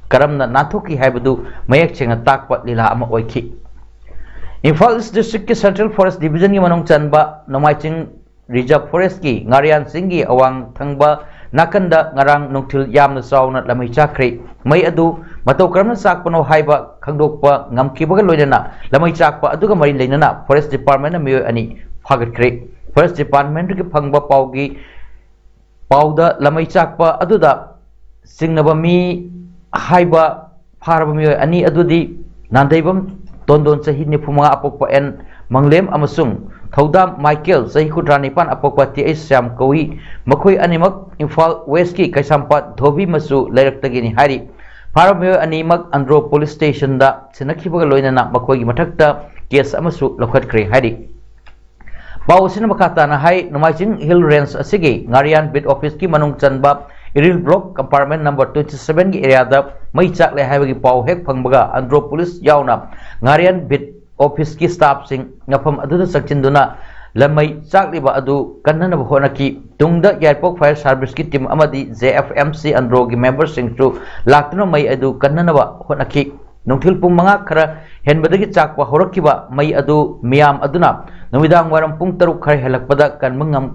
ꯀꯔꯝꯅ ꯅꯥꯟꯊꯣꯛꯈꯤ ꯍꯥꯏꯕꯗꯨ ꯃꯌꯦꯛ ꯁꯦꯡꯅ ꯇꯥꯛꯄ ꯂꯤꯂꯥ ꯑꯃ ꯑꯣꯏꯈꯤ꯫ ꯏꯝꯐꯥꯜ ꯏꯁ ꯗꯤꯁꯇ꯭ꯔꯤꯛꯀꯤ ꯁꯦꯟꯇ꯭ꯔꯦꯜ ꯐꯣꯔꯦꯁ ꯗꯤꯕꯤꯖꯟꯒꯤ ꯃꯅꯨꯡ ꯆꯟꯕ ꯅꯣꯡꯃꯥꯏꯆꯤꯡ ꯔꯤꯖꯔꯚ ꯐꯣꯔꯦꯁꯀꯤ ꯉꯥꯔꯤꯌꯥꯟ ꯆꯤꯡꯒꯤ ꯑꯋꯥꯡ ꯊꯪꯕ ꯅꯥꯀꯟꯗ ꯉꯔꯥꯡ ꯅꯨꯡꯊꯤꯜ ꯌꯥꯝꯅ ꯆꯥꯎꯅ ꯂꯃꯩ ꯆꯥꯛꯈ꯭ꯔꯦ꯫ ꯃꯩ ꯑꯗꯨ ꯃꯇꯧ ꯀꯔꯝꯅ ꯆꯥꯛꯄꯅꯣ ꯍꯥꯏꯕ ꯈꯪꯗꯣꯛꯄ ꯉꯝꯈꯤꯕꯒ ꯂꯣꯏꯅꯅ ꯂꯃꯩ ꯆꯥꯛꯄ ꯑꯗꯨꯒ ꯃꯔꯤ ꯂꯩꯅꯅ ꯐꯣꯔꯦꯁ ꯗꯤꯄꯥꯔꯠꯃꯦꯟꯅ ꯃꯤꯑꯣꯏ ꯑꯅꯤ ꯐꯥꯒꯠꯈ꯭ꯔꯦ꯫ ꯐꯣꯔꯦꯁ ꯗꯤꯄꯥꯔꯠꯃꯦꯟꯗꯒꯤ ꯐꯪꯕ ꯄꯥꯎꯒꯤ ꯄꯥꯎꯗ ꯂꯃꯩ ꯆꯥꯛꯄ ꯑꯗꯨꯗ ꯆꯤꯡꯅꯕ ꯃꯤ ꯍꯥꯏꯕ ꯐꯥꯔꯕ ꯃꯤꯑꯣꯏ ꯑꯅꯤ ꯑꯗꯨꯗꯤ ꯅꯥꯟꯗꯩꯕꯝ ꯇꯣꯟꯗꯣꯟ, ꯆꯍꯤ ꯅꯤꯐꯨ ꯃꯉꯥ, ꯑꯄꯣꯛꯄ ꯑꯦꯟ ꯃꯪꯂꯦꯝ ꯑꯃꯁꯨꯡ ꯊꯧꯗꯥꯝ ꯃꯥꯏꯀꯦꯜ, ꯆꯍꯤ ꯀꯨꯟꯊ꯭ꯔꯥ ꯅꯤꯄꯥꯟ, ꯑꯄꯣꯛꯄ ꯇꯤ ꯑꯩꯆ ꯁ꯭ꯌꯥꯝ ꯀꯧꯏ꯫ ꯃꯈꯣꯏ ꯑꯅꯤꯃꯛ ꯏꯝꯐꯥꯜ ꯋꯦꯁꯀꯤ ꯀꯩꯁꯥꯝꯄꯥꯠ ꯙꯣꯕꯤ ꯃꯆꯨ ꯂꯩꯔꯛꯇꯒꯤꯅꯤ ꯍꯥꯏꯔꯤ꯫ ꯐꯥꯔꯕ ꯃꯤꯑꯣꯏ ꯑꯅꯤꯃꯛ ꯑꯟꯗ꯭ꯔꯣ ꯄꯨꯂꯤꯁ ꯁ꯭ꯇꯦꯁꯟꯗ ꯁꯤꯟꯅꯈꯤꯕꯒ ꯂꯣꯏꯅꯅ ꯃꯈꯣꯏꯒꯤ ꯃꯊꯛꯇ ꯀꯦꯁ ꯑꯃꯁꯨ ꯂꯧꯈꯠꯈ꯭ꯔꯦ ꯍꯥꯏꯔꯤ꯫ ꯄꯥꯎ ꯑꯁꯤꯅ ꯃꯈꯥ ꯇꯥꯅ ꯍꯥꯏ, ꯅꯣꯡꯃꯥꯏꯖꯤꯡ ꯍꯤꯜ ꯔꯦꯟꯖ ꯑꯁꯤꯒꯤ ꯉꯥꯔꯤꯌꯥꯟ ꯕꯤꯠ ꯑꯣꯐꯤꯁꯀꯤ ꯃꯅꯨꯡ ꯆꯟꯕ Iril block compartment number twenty seven ꯒꯤ ꯑꯦꯔꯤꯌꯥꯗ ꯃꯩ ꯆꯥꯛꯂꯦ ꯍꯥꯏꯕꯒꯤ ꯄꯥꯎ ꯍꯦꯛ ꯐꯪꯕꯒ ꯑꯟꯗ꯭ꯔꯣ ꯄꯨꯂꯤꯁ ꯌꯥꯎꯅ ꯉꯥꯔꯤꯌꯥꯟ ꯕꯤꯠ ꯑꯣꯐꯤꯁꯀꯤ ꯁ꯭ꯇꯥꯐꯁꯤꯡ ꯃꯐꯝ ꯑꯗꯨꯗ ꯆꯪꯁꯤꯟꯗꯨꯅ ꯂꯃꯩ ꯆꯥꯛꯂꯤꯕ ꯑꯗꯨ ꯀꯟꯅꯅꯕ ꯍꯣꯠꯅꯈꯤ꯫ ꯇꯨꯡꯗ ꯌꯥꯏꯔꯤꯄꯣꯛ ꯐꯥꯌꯔ ꯁꯥꯔꯚꯤꯁꯀꯤ ꯇꯤꯝ ꯑꯃꯗꯤ J F M C ꯑꯟꯗ꯭ꯔꯣꯒꯤ ꯃꯦꯝꯕꯔꯁꯤꯡꯁꯨ ꯂꯥꯛꯇꯨꯅ ꯃꯩ ꯑꯗꯨ ꯀꯟꯅꯅꯕ ꯍꯣꯠꯅꯈꯤ꯫ ꯅꯨꯡꯊꯤꯜ ꯄꯨꯡ ꯃꯉꯥ ꯈꯔ ꯍꯦꯟꯕꯗꯒꯤ ꯆꯥꯛꯄ ꯍꯧꯔꯛꯈꯤꯕ ꯃꯩ ꯑꯗꯨ ꯃꯤꯌꯥꯝ ꯑꯗꯨꯅ ꯅꯨꯃꯤꯗꯥꯡ ꯋꯥꯏꯔꯝ ꯄꯨꯡ ꯇꯔꯨꯛ ꯈꯔ ꯍꯦꯜꯂꯛꯄꯗ ꯀꯟꯕ ꯉꯝ-,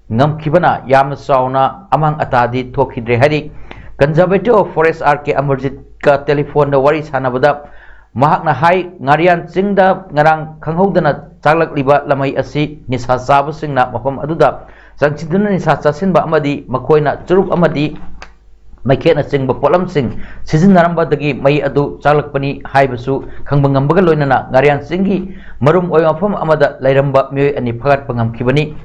ꯉꯝꯈꯤꯕꯅ ꯌꯥꯝꯅ ꯆꯥꯎꯅ ꯑꯃꯥꯡ ꯑꯇꯥꯗꯤ ꯊꯣꯛꯈꯤꯗ꯭ꯔꯦ ꯍꯥꯏꯔꯤ꯫ Conservator of Forest R K ꯑꯃꯔꯖꯤꯠꯀ ꯇꯦꯂꯤꯐꯣꯟꯗ ꯋꯥꯔꯤ ꯁꯥꯟꯅꯕꯗ ꯃꯍꯥꯛꯅ ꯍꯥꯏ, ꯉꯥꯔꯤꯌꯥꯟ ꯆꯤꯡꯗ ꯉꯔꯥꯡ ꯈꯪꯍꯧꯗꯅ ꯆꯥꯛꯂꯛꯂꯤꯕ ꯂꯃꯩ ꯑꯁꯤ ꯅꯤꯁꯥ ꯆꯥꯕꯁꯤꯡꯅ ꯃꯐꯝ ꯑꯗꯨꯗ ꯆꯪꯁꯤꯟꯗꯨꯅ ꯅꯤꯁꯥ ꯆꯥꯁꯤꯟꯕ ꯑꯃꯗꯤ ꯃꯈꯣꯏꯅ ꯆꯨꯔꯨꯞ ꯑꯃꯗꯤ ꯃꯩꯈꯦꯠꯅꯆꯤꯡꯕ ꯄꯣꯠꯂꯝꯁꯤꯡ ꯁꯤꯖꯤꯟꯅꯔꯝꯕꯗꯒꯤ ꯃꯩ ꯑꯗꯨ ꯆꯥꯛꯂꯛꯄꯅꯤ ꯍꯥꯏꯕꯁꯨ ꯈꯪꯕ ꯉꯝꯕꯒ ꯂꯣꯏꯅꯅ ꯉꯥꯔꯤꯌꯥꯟ ꯆꯤꯡꯒꯤ ꯃꯔꯨꯝ ꯑꯣꯏꯕ ꯃꯐꯝ ꯑꯃꯗ ꯂꯩꯔꯝꯕ ꯃꯤꯑꯣꯏ ꯑꯅꯤ ꯐꯥꯒꯠꯄ ꯉꯝꯈꯤꯕꯅꯤ꯫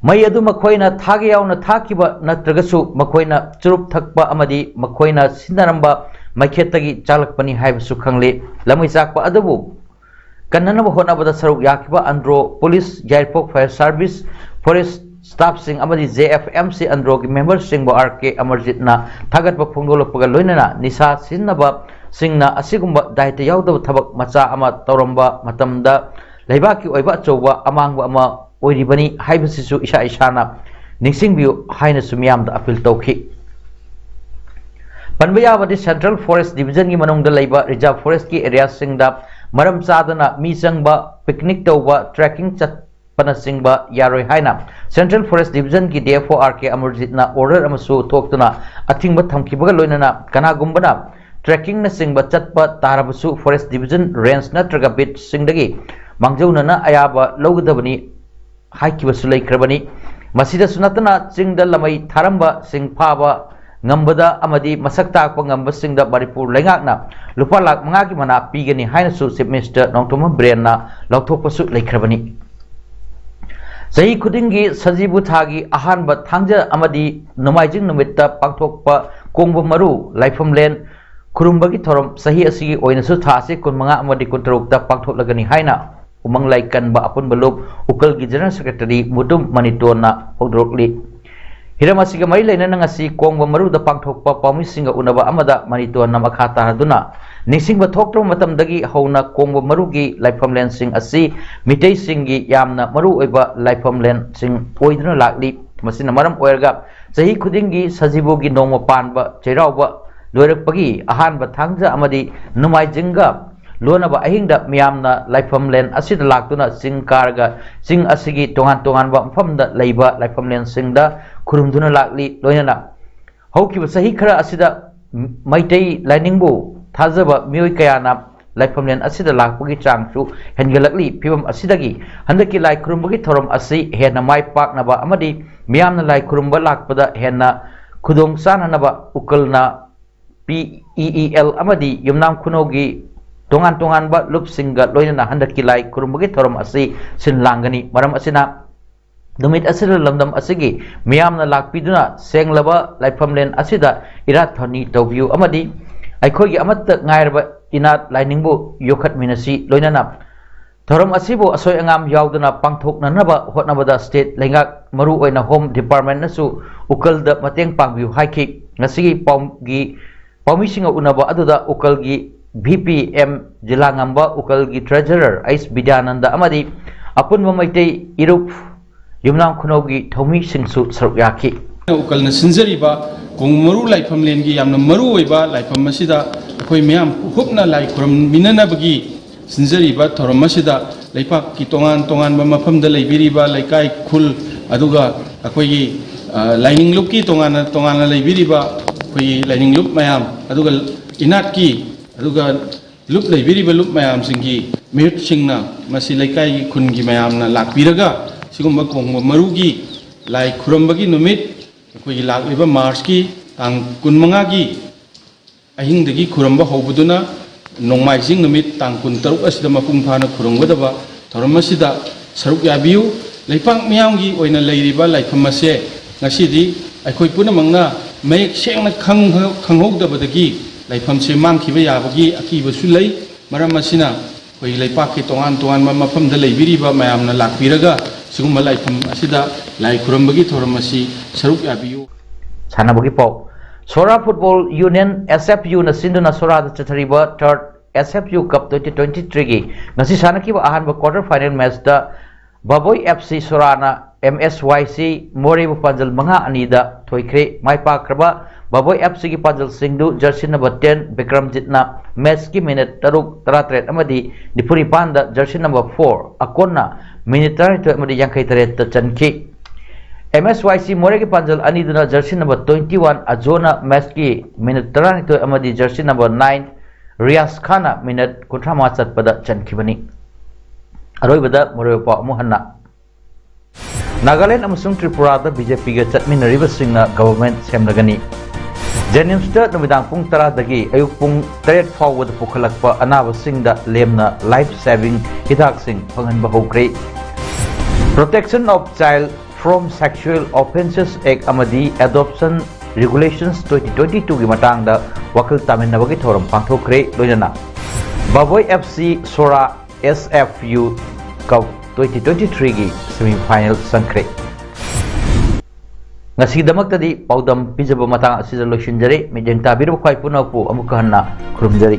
ꯃꯩ ꯑꯗꯨ ꯃꯈꯣꯏꯅ ꯊꯥꯒꯦ ꯌꯥꯎꯅ ꯊꯥꯈꯤꯕ ꯅꯠꯇ꯭ꯔꯒꯁꯨ ꯃꯈꯣꯏꯅ ꯆꯨꯔꯨꯞ ꯊꯛꯄ ꯑꯃꯗꯤ ꯃꯈꯣꯏꯅ ꯁꯤꯖꯤꯟꯅꯔꯝꯕ ꯃꯩꯈꯦꯠꯇꯒꯤ ꯆꯥꯛꯂꯛꯄꯅꯤ ꯍꯥꯏꯕꯁꯨ ꯈꯪꯂꯦ꯫ ꯂꯃꯩ ꯆꯥꯛꯄ ꯑꯗꯨꯕꯨ ꯀꯟꯅꯅꯕ ꯍꯣꯠꯅꯕꯗ ꯁꯔꯨꯛ ꯌꯥꯈꯤꯕ ꯑꯟꯗ꯭ꯔꯣ ꯄꯨꯂꯤꯁ, ꯌꯥꯏꯔꯤꯄꯣꯛ ꯐꯥꯌꯔ ꯁꯥꯔꯚꯤꯁ, ꯐꯣꯔꯦꯁ ꯁ꯭ꯇꯥꯐꯁꯤꯡ ꯑꯃꯗꯤ J F M C ꯑꯟꯗ꯭ꯔꯣꯒꯤ ꯃꯦꯝꯕꯔꯁꯤꯡꯕꯨ R K ꯑꯃꯔꯖꯤꯠꯅ ꯊꯥꯒꯠꯄ ꯐꯣꯡꯗꯣꯛꯂꯛꯄꯒ ꯂꯣꯏꯅꯅ ꯅꯤꯁꯥ ꯁꯤꯖꯤꯟꯅꯕꯁꯤꯡꯅ ꯑꯁꯤꯒꯨꯝꯕ ꯗꯥꯏꯇ ꯌꯥꯎꯗꯕ ꯊꯕꯛ ꯃꯆꯥ ꯑꯃ ꯇꯧꯔꯝꯕ ꯃꯇꯝꯗ ꯂꯩꯕꯥꯛꯀꯤ ꯑꯣꯏꯕ ꯑꯆꯧꯕ ꯑꯃꯥꯡꯕ ꯑꯃ ꯑꯣꯏꯔꯤꯕꯅꯤ ꯍꯥꯏꯕꯁꯤꯁꯨ ꯏꯁꯥ ꯏꯁꯥꯅ ꯅꯤꯡꯁꯤꯡꯕꯤꯌꯨ ꯍꯥꯏꯅꯁꯨ ꯃꯤꯌꯥꯝꯗ ꯑꯄꯤꯜ ꯇꯧꯈꯤ꯫ ꯄꯟꯕ ꯌꯥꯕꯗꯤ ꯁꯦꯟꯇ꯭ꯔꯦꯜ ꯐꯣꯔꯦꯁ ꯗꯤꯕꯤꯖꯟꯒꯤ ꯃꯅꯨꯡꯗ ꯂꯩꯕ ꯔꯤꯖꯥꯔꯚ ꯐꯣꯔꯦꯁꯀꯤ ꯑꯦꯔꯤꯌꯥꯁꯤꯡꯗ ꯃꯔꯝ ꯆꯥꯗꯅ ꯃꯤ ꯆꯪꯕ, ꯄꯤꯛꯅꯤꯛ ꯇꯧꯕ, ꯇ꯭ꯔꯦꯛꯀꯤꯡ ꯆꯠꯄꯅꯆꯤꯡꯕ ꯌꯥꯔꯣꯏ ꯍꯥꯏꯅ Central Forest Division ꯒꯤ D F O R K Amarjit ꯅ order ꯑꯃꯁꯨ ꯊꯣꯛꯇꯨꯅ ꯑꯊꯤꯡꯕ ꯊꯝꯈꯤꯕꯒ ꯂꯣꯏꯅꯅ ꯀꯅꯥꯒꯨꯝꯕꯅ ꯇ꯭ꯔꯦꯛꯀꯤꯡꯅꯆꯤꯡꯕ ꯆꯠꯄ ꯇꯥꯔꯕꯁꯨ Forest Division range ꯅꯠꯇ꯭ꯔꯒ beat ꯁꯤꯡꯗꯒꯤ ꯃꯥꯡꯖꯧꯅꯅ ꯑꯌꯥꯕ ꯂꯧꯒꯗꯕꯅꯤ ꯍꯥꯏꯈꯤꯕꯁꯨ ꯂꯩꯈ꯭ꯔꯕꯅꯤ꯫ ꯃꯁꯤꯗꯁꯨ ꯅꯠꯇꯅ ꯆꯤꯡꯗ ꯂꯃꯩ ꯊꯥꯔꯝꯕꯁꯤꯡ ꯐꯥꯕ ꯉꯝꯕꯗ ꯑꯃꯗꯤ ꯃꯁꯛ ꯇꯥꯛꯄ ꯉꯝꯕꯁꯤꯡꯗ ꯃꯅꯤꯄꯨꯔ ꯂꯩꯉꯥꯛꯅ ꯂꯨꯄꯥ ꯂꯥꯈ ꯃꯉꯥꯒꯤ ꯃꯅꯥ ꯄꯤꯒꯅꯤ ꯍꯥꯏꯅꯁꯨ Chief Minister ꯅꯣꯡꯊꯣꯝꯕꯝ ꯕꯤꯔꯦꯟꯅ ꯂꯥꯎꯊꯣꯛꯄꯁꯨ ꯂꯩꯈ꯭ꯔꯕꯅꯤ꯫ ꯆꯍꯤ ꯈꯨꯗꯤꯡꯒꯤ ꯁꯖꯤꯕꯨ ꯊꯥꯒꯤ ꯑꯍꯥꯟꯕ ꯊꯥꯡꯖ ꯑꯃꯗꯤ ꯅꯣꯡꯃꯥꯏꯖꯤꯡ ꯅꯨꯃꯤꯠꯇ ꯄꯥꯡꯊꯣꯛꯄ ꯀꯣꯡꯕ ꯃꯔꯨ ꯂꯥꯏꯐꯝꯂꯦꯟ ꯈꯨꯔꯨꯝꯕꯒꯤ ꯊꯧꯔꯝ ꯆꯍꯤ ꯑꯁꯤꯒꯤ ꯑꯣꯏꯅꯁꯨ ꯊꯥ ꯑꯁꯤ ꯀꯨꯟꯃꯉꯥ ꯑꯃꯗꯤ ꯀꯨꯟꯇꯔꯨꯛꯇ ꯄꯥꯡꯊꯣꯛꯂꯒꯅꯤ ꯍꯥꯏꯅ ꯎꯃꯪ ꯂꯥꯏ ꯀꯟꯕ ꯑꯄꯨꯟꯕ ꯂꯨꯞ ꯎꯀꯜꯒꯤ General Secretary ꯃꯨꯇꯨꯝ ꯃꯅꯤꯇꯣꯟꯅ ꯐꯣꯡꯗꯣꯔꯛꯂꯤ꯫ ꯍꯤꯔꯝ ꯑꯁꯤꯒ ꯃꯔꯤ ꯂꯩꯅꯅ ꯉꯁꯤ ꯀꯣꯡꯕ ꯃꯔꯨꯗ ꯄꯥꯡꯊꯣꯛꯄ ꯄꯥꯎꯃꯤꯁꯤꯡꯒ ꯎꯅꯕ ꯑꯃꯗ ꯃꯅꯤꯇꯣꯟꯅ ꯃꯈꯥ ꯇꯥꯔꯗꯨꯅ ꯅꯤꯡꯁꯤꯡꯕ ꯊꯣꯛꯇ꯭ꯔꯕ ꯃꯇꯝꯗꯒꯤ ꯍꯧꯅ ꯀꯣꯡꯕ ꯃꯔꯨꯒꯤ ꯂꯥꯏꯐꯝꯂꯦꯟꯁꯤꯡ ꯑꯁꯤ ꯃꯤꯇꯩꯁꯤꯡꯒꯤ ꯌꯥꯝꯅ ꯃꯔꯨ ꯑꯣꯏꯕ ꯂꯥꯏꯐꯝꯂꯦꯟꯁꯤꯡ ꯑꯣꯏꯗꯨꯅ ꯂꯥꯛꯂꯤ꯫ ꯃꯁꯤꯅ ꯃꯔꯝ ꯑꯣꯏꯔꯒ ꯆꯍꯤ ꯈꯨꯗꯤꯡꯒꯤ ꯁꯖꯤꯕꯨꯒꯤ ꯅꯣꯡꯃ ꯄꯥꯟꯕ ꯆꯩꯔꯥꯎꯕ ꯂꯣꯏꯔꯛꯄꯒꯤ ꯑꯍꯥꯟꯕ ꯊꯥꯡꯖ ꯑꯃꯗꯤ ꯅꯣꯡꯃꯥꯏꯖꯤꯡꯒ ꯂꯣꯟꯅꯕ ꯑꯍꯤꯡꯗ ꯃꯤꯌꯥꯝꯅ ꯂꯥꯏꯐꯝꯂꯦꯟ ꯑꯁꯤꯗ ꯂꯥꯛꯇꯨꯅ ꯆꯤꯡ ꯀꯥꯔꯒ ꯆꯤꯡ ꯑꯁꯤꯒꯤ ꯇꯣꯉꯥꯟ ꯇꯣꯉꯥꯟꯕ ꯃꯐꯝꯗ ꯂꯩꯕ ꯂꯥꯏꯐꯝꯂꯦꯟꯁꯤꯡꯗ ꯈꯨꯔꯨꯝꯗꯨꯅ ꯂꯥꯛꯂꯤ꯫ ꯂꯣꯏꯅꯅ ꯍꯧꯈꯤꯕ ꯆꯍꯤ ꯈꯔ ꯑꯁꯤꯗ ꯃꯩꯇꯩ ꯂꯥꯏꯅꯤꯡꯕꯨ ꯊꯥꯖꯕ ꯃꯤꯑꯣꯏ ꯀꯌꯥꯅ ꯂꯥꯏꯐꯝꯂꯦꯟ ꯑꯁꯤꯗ ꯂꯥꯛꯄꯒꯤ ꯆꯥꯡꯁꯨ ꯍꯦꯟꯒꯠꯂꯛꯂꯤ꯫ ꯐꯤꯕꯝ ꯑꯁꯤꯗꯒꯤ ꯍꯟꯗꯛꯀꯤ ꯂꯥꯏ ꯈꯨꯔꯨꯝꯕꯒꯤ ꯊꯧꯔꯝ ꯑꯁꯤ ꯍꯦꯟꯅ ꯃꯥꯏ ꯄꯥꯛꯅꯕ ꯑꯃꯗꯤ ꯃꯤꯌꯥꯝꯅ ꯂꯥꯏ ꯈꯨꯔꯨꯝꯕ ꯂꯥꯛꯄꯗ ꯍꯦꯟꯅ ꯈꯨꯗꯣꯡ ꯆꯥꯅꯅꯕ ꯎꯀꯜꯅ P E E L ꯑꯃꯗꯤ ꯌꯨꯝꯅꯥꯝ ꯈꯨꯅꯧꯒꯤ ꯇꯣꯉꯥꯟ ꯇꯣꯉꯥꯟꯕ ꯂꯨꯞꯁꯤꯡꯒ ꯂꯣꯏꯅꯅ ꯍꯟꯗꯛꯀꯤ ꯂꯥꯏ ꯈꯨꯔꯨꯝꯕꯒꯤ ꯊꯧꯔꯝ ꯑꯁꯤ ꯁꯤꯟ ꯂꯥꯡꯒꯅꯤ꯫ ꯃꯔꯝ ꯑꯁꯤꯅ ꯅꯨꯃꯤꯠ ꯑꯁꯤꯗ ꯂꯝꯗꯝ ꯑꯁꯤꯒꯤ ꯃꯤꯌꯥꯝꯅ ꯂꯥꯛꯄꯤꯗꯨꯅ ꯁꯦꯡꯂꯕ ꯂꯥꯏꯐꯝꯂꯦꯟ ꯑꯁꯤꯗ ꯏꯔꯥꯠ ꯊꯧꯅꯤ ꯇꯧꯕꯤꯌꯨ ꯑꯃꯗꯤ ꯑꯩꯈꯣꯏꯒꯤ ꯑꯃꯠꯇ ꯉꯥꯏꯔꯕ ꯏꯅꯥꯠ ꯂꯥꯏꯅꯤꯡꯕꯨ ꯌꯣꯛꯈꯠꯃꯤꯟꯅꯁꯤ꯫ ꯂꯣꯏꯅꯅ ꯊꯧꯔꯝ ꯑꯁꯤꯕꯨ ꯑꯁꯣꯏ ꯑꯉꯥꯝ ꯌꯥꯎꯗꯅ ꯄꯥꯡꯊꯣꯛꯅꯅꯕ ꯍꯣꯠꯅꯕꯗ state ꯂꯩꯉꯥꯛ, ꯃꯔꯨꯑꯣꯏꯅ Home Department ꯅꯁꯨ ꯎꯀꯜꯗ ꯃꯇꯦꯡ ꯄꯥꯡꯕꯤꯌꯨ ꯍꯥꯏꯈꯤ꯫ ꯉꯁꯤꯒꯤ ꯄꯥꯎꯒꯤ ꯄꯥꯎꯃꯤꯁꯤꯡꯒ ꯎꯅꯕ ꯑꯗꯨꯗ ꯎꯀꯜꯒꯤ V P M ꯖꯤꯂꯥ ꯉꯝꯕ, ꯎꯀꯜꯒꯤ Treasurer H ꯕꯤꯗ꯭ꯌꯥꯅꯟꯗ ꯑꯃꯗꯤ ꯑꯄꯨꯟꯕ ꯃꯩꯇꯩ ꯏꯔꯨꯞ ꯌꯨꯝꯅꯥꯝ ꯈꯨꯅꯧꯒꯤ ꯊꯧꯃꯤꯁꯤꯡꯁꯨ ꯁꯔꯨꯛ ꯌꯥꯈꯤ꯫ ꯎꯀꯜꯅ ꯁꯤꯟꯖꯔꯤꯕ ꯀꯣꯡ ꯃꯔꯨ ꯂꯥꯏꯐꯝꯂꯦꯟꯒꯤ ꯌꯥꯝꯅ ꯃꯔꯨ ꯑꯣꯏꯕ ꯂꯥꯏꯐꯝ ꯑꯁꯤꯗ ꯑꯩꯈꯣꯏ ꯃꯌꯥꯝ ꯍꯨꯞꯅ ꯂꯥꯏ ꯈꯨꯔꯨꯝꯃꯤꯟꯅꯅꯕꯒꯤ ꯁꯤꯟꯖꯔꯤꯕ ꯊꯧꯔꯝ ꯑꯁꯤꯗ ꯂꯩꯄꯥꯛꯀꯤ ꯇꯣꯉꯥꯟ ꯇꯣꯉꯥꯟꯕ ꯃꯐꯝꯗ ꯂꯩꯕꯤꯔꯤꯕ ꯂꯩꯀꯥꯏ, ꯈꯨꯜ, ꯑꯗꯨꯒ ꯑꯩꯈꯣꯏꯒꯤ, ꯑ, ꯂꯥꯏꯅꯤꯡ ꯂꯨꯞꯀꯤ ꯇꯣꯉꯥꯟꯅ ꯇꯣꯉꯥꯟꯅ ꯂꯩꯕꯤꯔꯤꯕ ꯑꯩꯈꯣꯏꯒꯤ ꯂꯥꯏꯅꯤꯡ ꯂꯨꯞ ꯃꯌꯥꯝ, ꯑꯗꯨꯒ ꯏꯅꯥꯠꯀꯤ, ꯑꯗꯨꯒ ꯂꯨꯞ ꯂꯩꯕꯤꯔꯤꯕ ꯂꯨꯞ ꯃꯌꯥꯝꯁꯤꯡꯒꯤ ꯃꯤꯍꯨꯠꯁꯤꯡꯅ ꯃꯁꯤ ꯂꯩꯀꯥꯏꯒꯤ ꯈꯨꯟꯒꯤ ꯃꯌꯥꯝꯅ ꯂꯥꯛꯄꯤꯔꯒ ꯁꯤꯒꯨꯝꯕ ꯀꯣꯡꯕ ꯃꯔꯨꯒꯤ ꯂꯥꯏ ꯈꯨꯔꯝꯕꯒꯤ ꯅꯨꯃꯤꯠ, ꯑꯩꯈꯣꯏꯒꯤ ꯂꯥꯛꯂꯤꯕ ꯃꯥꯔꯆꯀꯤ ꯇꯥꯡ ꯀꯨꯟꯃꯉꯥꯒꯤ ꯑꯍꯤꯡꯗꯒꯤ ꯈꯨꯔꯝꯕ ꯍꯧꯕꯗꯨꯅ ꯅꯣꯡꯃꯥꯏꯖꯤꯡ ꯅꯨꯃꯤꯠ ꯇꯥꯡ ꯀꯨꯟꯇꯔꯨꯛ ꯑꯁꯤꯗ ꯃꯄꯨꯡ ꯐꯥꯅ ꯈꯨꯔꯨꯝꯒꯗꯕ ꯊꯧꯔꯝ ꯑꯁꯤꯗ ꯁꯔꯨꯛ ꯌꯥꯕꯤꯌꯨ꯫ ꯂꯩꯄꯥꯛ ꯃꯤꯌꯥꯝꯒꯤ ꯑꯣꯏꯅ ꯂꯩꯔꯤꯕ ꯂꯥꯏꯐꯝ ꯑꯁꯦ ꯉꯁꯤꯗꯤ ꯑꯩꯈꯣꯏ ꯄꯨꯝꯅꯃꯛꯅ ꯃꯌꯦꯛ ꯁꯦꯡꯅ ꯈꯪ-, ꯈꯪꯍꯧꯗꯕꯗꯒꯤ ꯂꯥꯏꯐꯝꯁꯦ ꯃꯥꯡꯈꯤꯕ ꯌꯥꯕꯒꯤ ꯑꯀꯤꯕꯁꯨ ꯂꯩ꯫ ꯃꯔꯝ ꯑꯁꯤꯅ ꯑꯩꯈꯣꯏꯒꯤ ꯂꯩꯄꯥꯛꯀꯤ ꯇꯣꯉꯥꯟ ꯇꯣꯉꯥꯟꯕ ꯃꯐꯝꯗ ꯂꯩꯕꯤꯔꯤꯕ ꯃꯌꯥꯝꯅ ꯂꯥꯛꯄꯤꯔꯒ ꯁꯤꯒꯨꯝꯕ ꯂꯥꯏꯐꯝ ꯑꯁꯤꯗ ꯂꯥꯏ ꯈꯨꯔꯝꯕꯒꯤ ꯊꯧꯔꯝ ꯑꯁꯤ ꯁꯔꯨꯛ ꯌꯥꯕꯤꯌꯨ꯫ ꯁꯥꯟꯅꯕꯒꯤ ꯄꯥꯎ꯫ Sora football union, S F U ꯅ ꯁꯤꯟꯗꯨꯅ ꯁꯣꯔꯥꯗ ꯆꯠꯊꯔꯤꯕ ꯊꯥꯔꯠ S F U ꯀꯞ twenty twenty three ꯒꯤ ꯉꯁꯤ ꯁꯥꯟꯅꯈꯤꯕ ꯑꯍꯥꯟꯕ ꯀ꯭ꯋꯥꯔꯇꯔ ꯐꯥꯏꯅꯦꯜ ꯃꯦꯆꯇ ꯕꯥꯕꯣꯏ F C ꯁꯣꯔꯥꯅ M S Y C ꯃꯣꯔꯦꯕꯨ ꯄꯥꯟꯖꯜ ꯃꯉꯥ ꯑꯅꯤꯗ ꯊꯣꯏꯈ꯭ꯔꯦ꯫ ꯃꯥꯏ ꯄꯥꯛꯈ꯭ꯔꯕ ꯕꯥꯕꯣꯏ F C ꯒꯤ ꯄꯥꯟꯖꯜꯁꯤꯡꯗꯨ ꯖꯔꯁꯤ ꯅꯝꯕꯔ ten ꯕꯤꯀ꯭ꯔꯝꯖꯤꯠꯅ ꯃꯦꯆꯀꯤ ꯃꯤꯅꯤꯠ ꯇꯔꯨꯛ, ꯇꯔꯥꯇꯔꯦꯠ ꯑꯃꯗꯤ ꯅꯤꯐꯨ ꯅꯤꯄꯥꯟꯗ ꯖꯔꯁꯤ ꯅꯝꯕꯔ four ꯑꯀꯣꯟꯅ ꯃꯤꯅꯤꯠ ꯇꯔꯥꯅꯤꯊꯣꯏ ꯑꯃꯗꯤ ꯌꯥꯡꯈꯩ ꯇꯔꯦꯠꯇ ꯆꯟꯈꯤ꯫ M S Y C ꯃꯣꯔꯦꯒꯤ ꯄꯥꯟꯖꯜ ꯑꯅꯤꯗꯨꯅ ꯖꯔꯁꯤ ꯅꯝꯕꯔ twenty one ꯑꯖꯣꯅ ꯃꯦꯆꯀꯤ ꯃꯤꯅꯤꯠ ꯇꯔꯥꯅꯤꯊꯣꯏ ꯑꯃꯗꯤ ꯖꯔꯁꯤ ꯅꯝꯕꯔ nine ꯔꯤꯌꯥꯁ ꯈꯥꯟꯅ ꯃꯤꯅꯤꯠ ꯀꯨꯟꯊ꯭ꯔꯥ ꯃꯉꯥ ꯆꯠꯄꯗ ꯆꯟꯈꯤꯕꯅꯤ꯫ ꯑꯔꯣꯏꯕꯗ ꯃꯔꯨꯑꯣꯏꯕ ꯄꯥꯎ ꯑꯃꯨꯛ ꯍꯟꯅ꯫ ꯅꯥꯒꯥꯂꯦꯟ ꯑꯃꯁꯨꯡ ꯇ꯭ꯔꯤꯄꯨꯔꯥꯗ B J P ꯒ ꯆꯠꯃꯤꯟꯅꯔꯤꯕꯁꯤꯡꯅ ꯒꯚꯔꯟꯃꯦꯟꯠ ꯁꯦꯝꯂꯒꯅꯤ꯫ JNIMSꯇ ꯅꯨꯃꯤꯗꯥꯡ ꯄꯨꯡ ꯇꯔꯥꯗꯒꯤ ꯑꯌꯨꯛ ꯄꯨꯡ ꯇꯔꯦꯠ ꯐꯥꯎꯕꯗ ꯄꯨꯈꯠꯂꯛꯄ ꯑꯅꯥꯕꯁꯤꯡꯗ ꯂꯦꯝꯅ life saving ꯍꯤꯗꯥꯛꯁꯤꯡ ꯐꯪꯍꯟꯕ ꯍꯧꯈ꯭ꯔꯦ꯫ Protection of Child from Sexual Offences Act ꯑꯃꯗꯤ Adoption Regulations twenty twenty two ꯒꯤ ꯃꯇꯥꯡꯗ ꯋꯥꯈꯜ ꯇꯥꯃꯤꯟꯅꯕꯒꯤ ꯊꯧꯔꯝ ꯄꯥꯡꯊꯣꯛꯈ꯭ꯔꯦ꯫ ꯂꯣꯏꯅꯅ ꯕꯥꯕꯣꯏ F C ꯁꯣꯔꯥ S F U ꯀꯞ twenty twenty three ꯒꯤ semi final ꯆꯪꯈ꯭ꯔꯦ꯫ ꯉꯁꯤꯒꯤꯗꯃꯛꯇꯗꯤ ꯄꯥꯎꯗꯝ ꯄꯤꯖꯕ ꯃꯇꯥꯡ ꯑꯁꯤꯗ ꯂꯣꯏꯁꯤꯟꯖꯔꯦ꯫ ꯃꯤꯠꯌꯦꯡ ꯇꯥꯕꯤꯔꯕ ꯈ꯭ꯋꯥꯏ ꯄꯨꯝꯅꯃꯛꯄꯨ ꯑꯃꯨꯛꯀ ꯍꯟꯅ ꯈꯨꯔꯨꯝꯖꯔꯤ꯫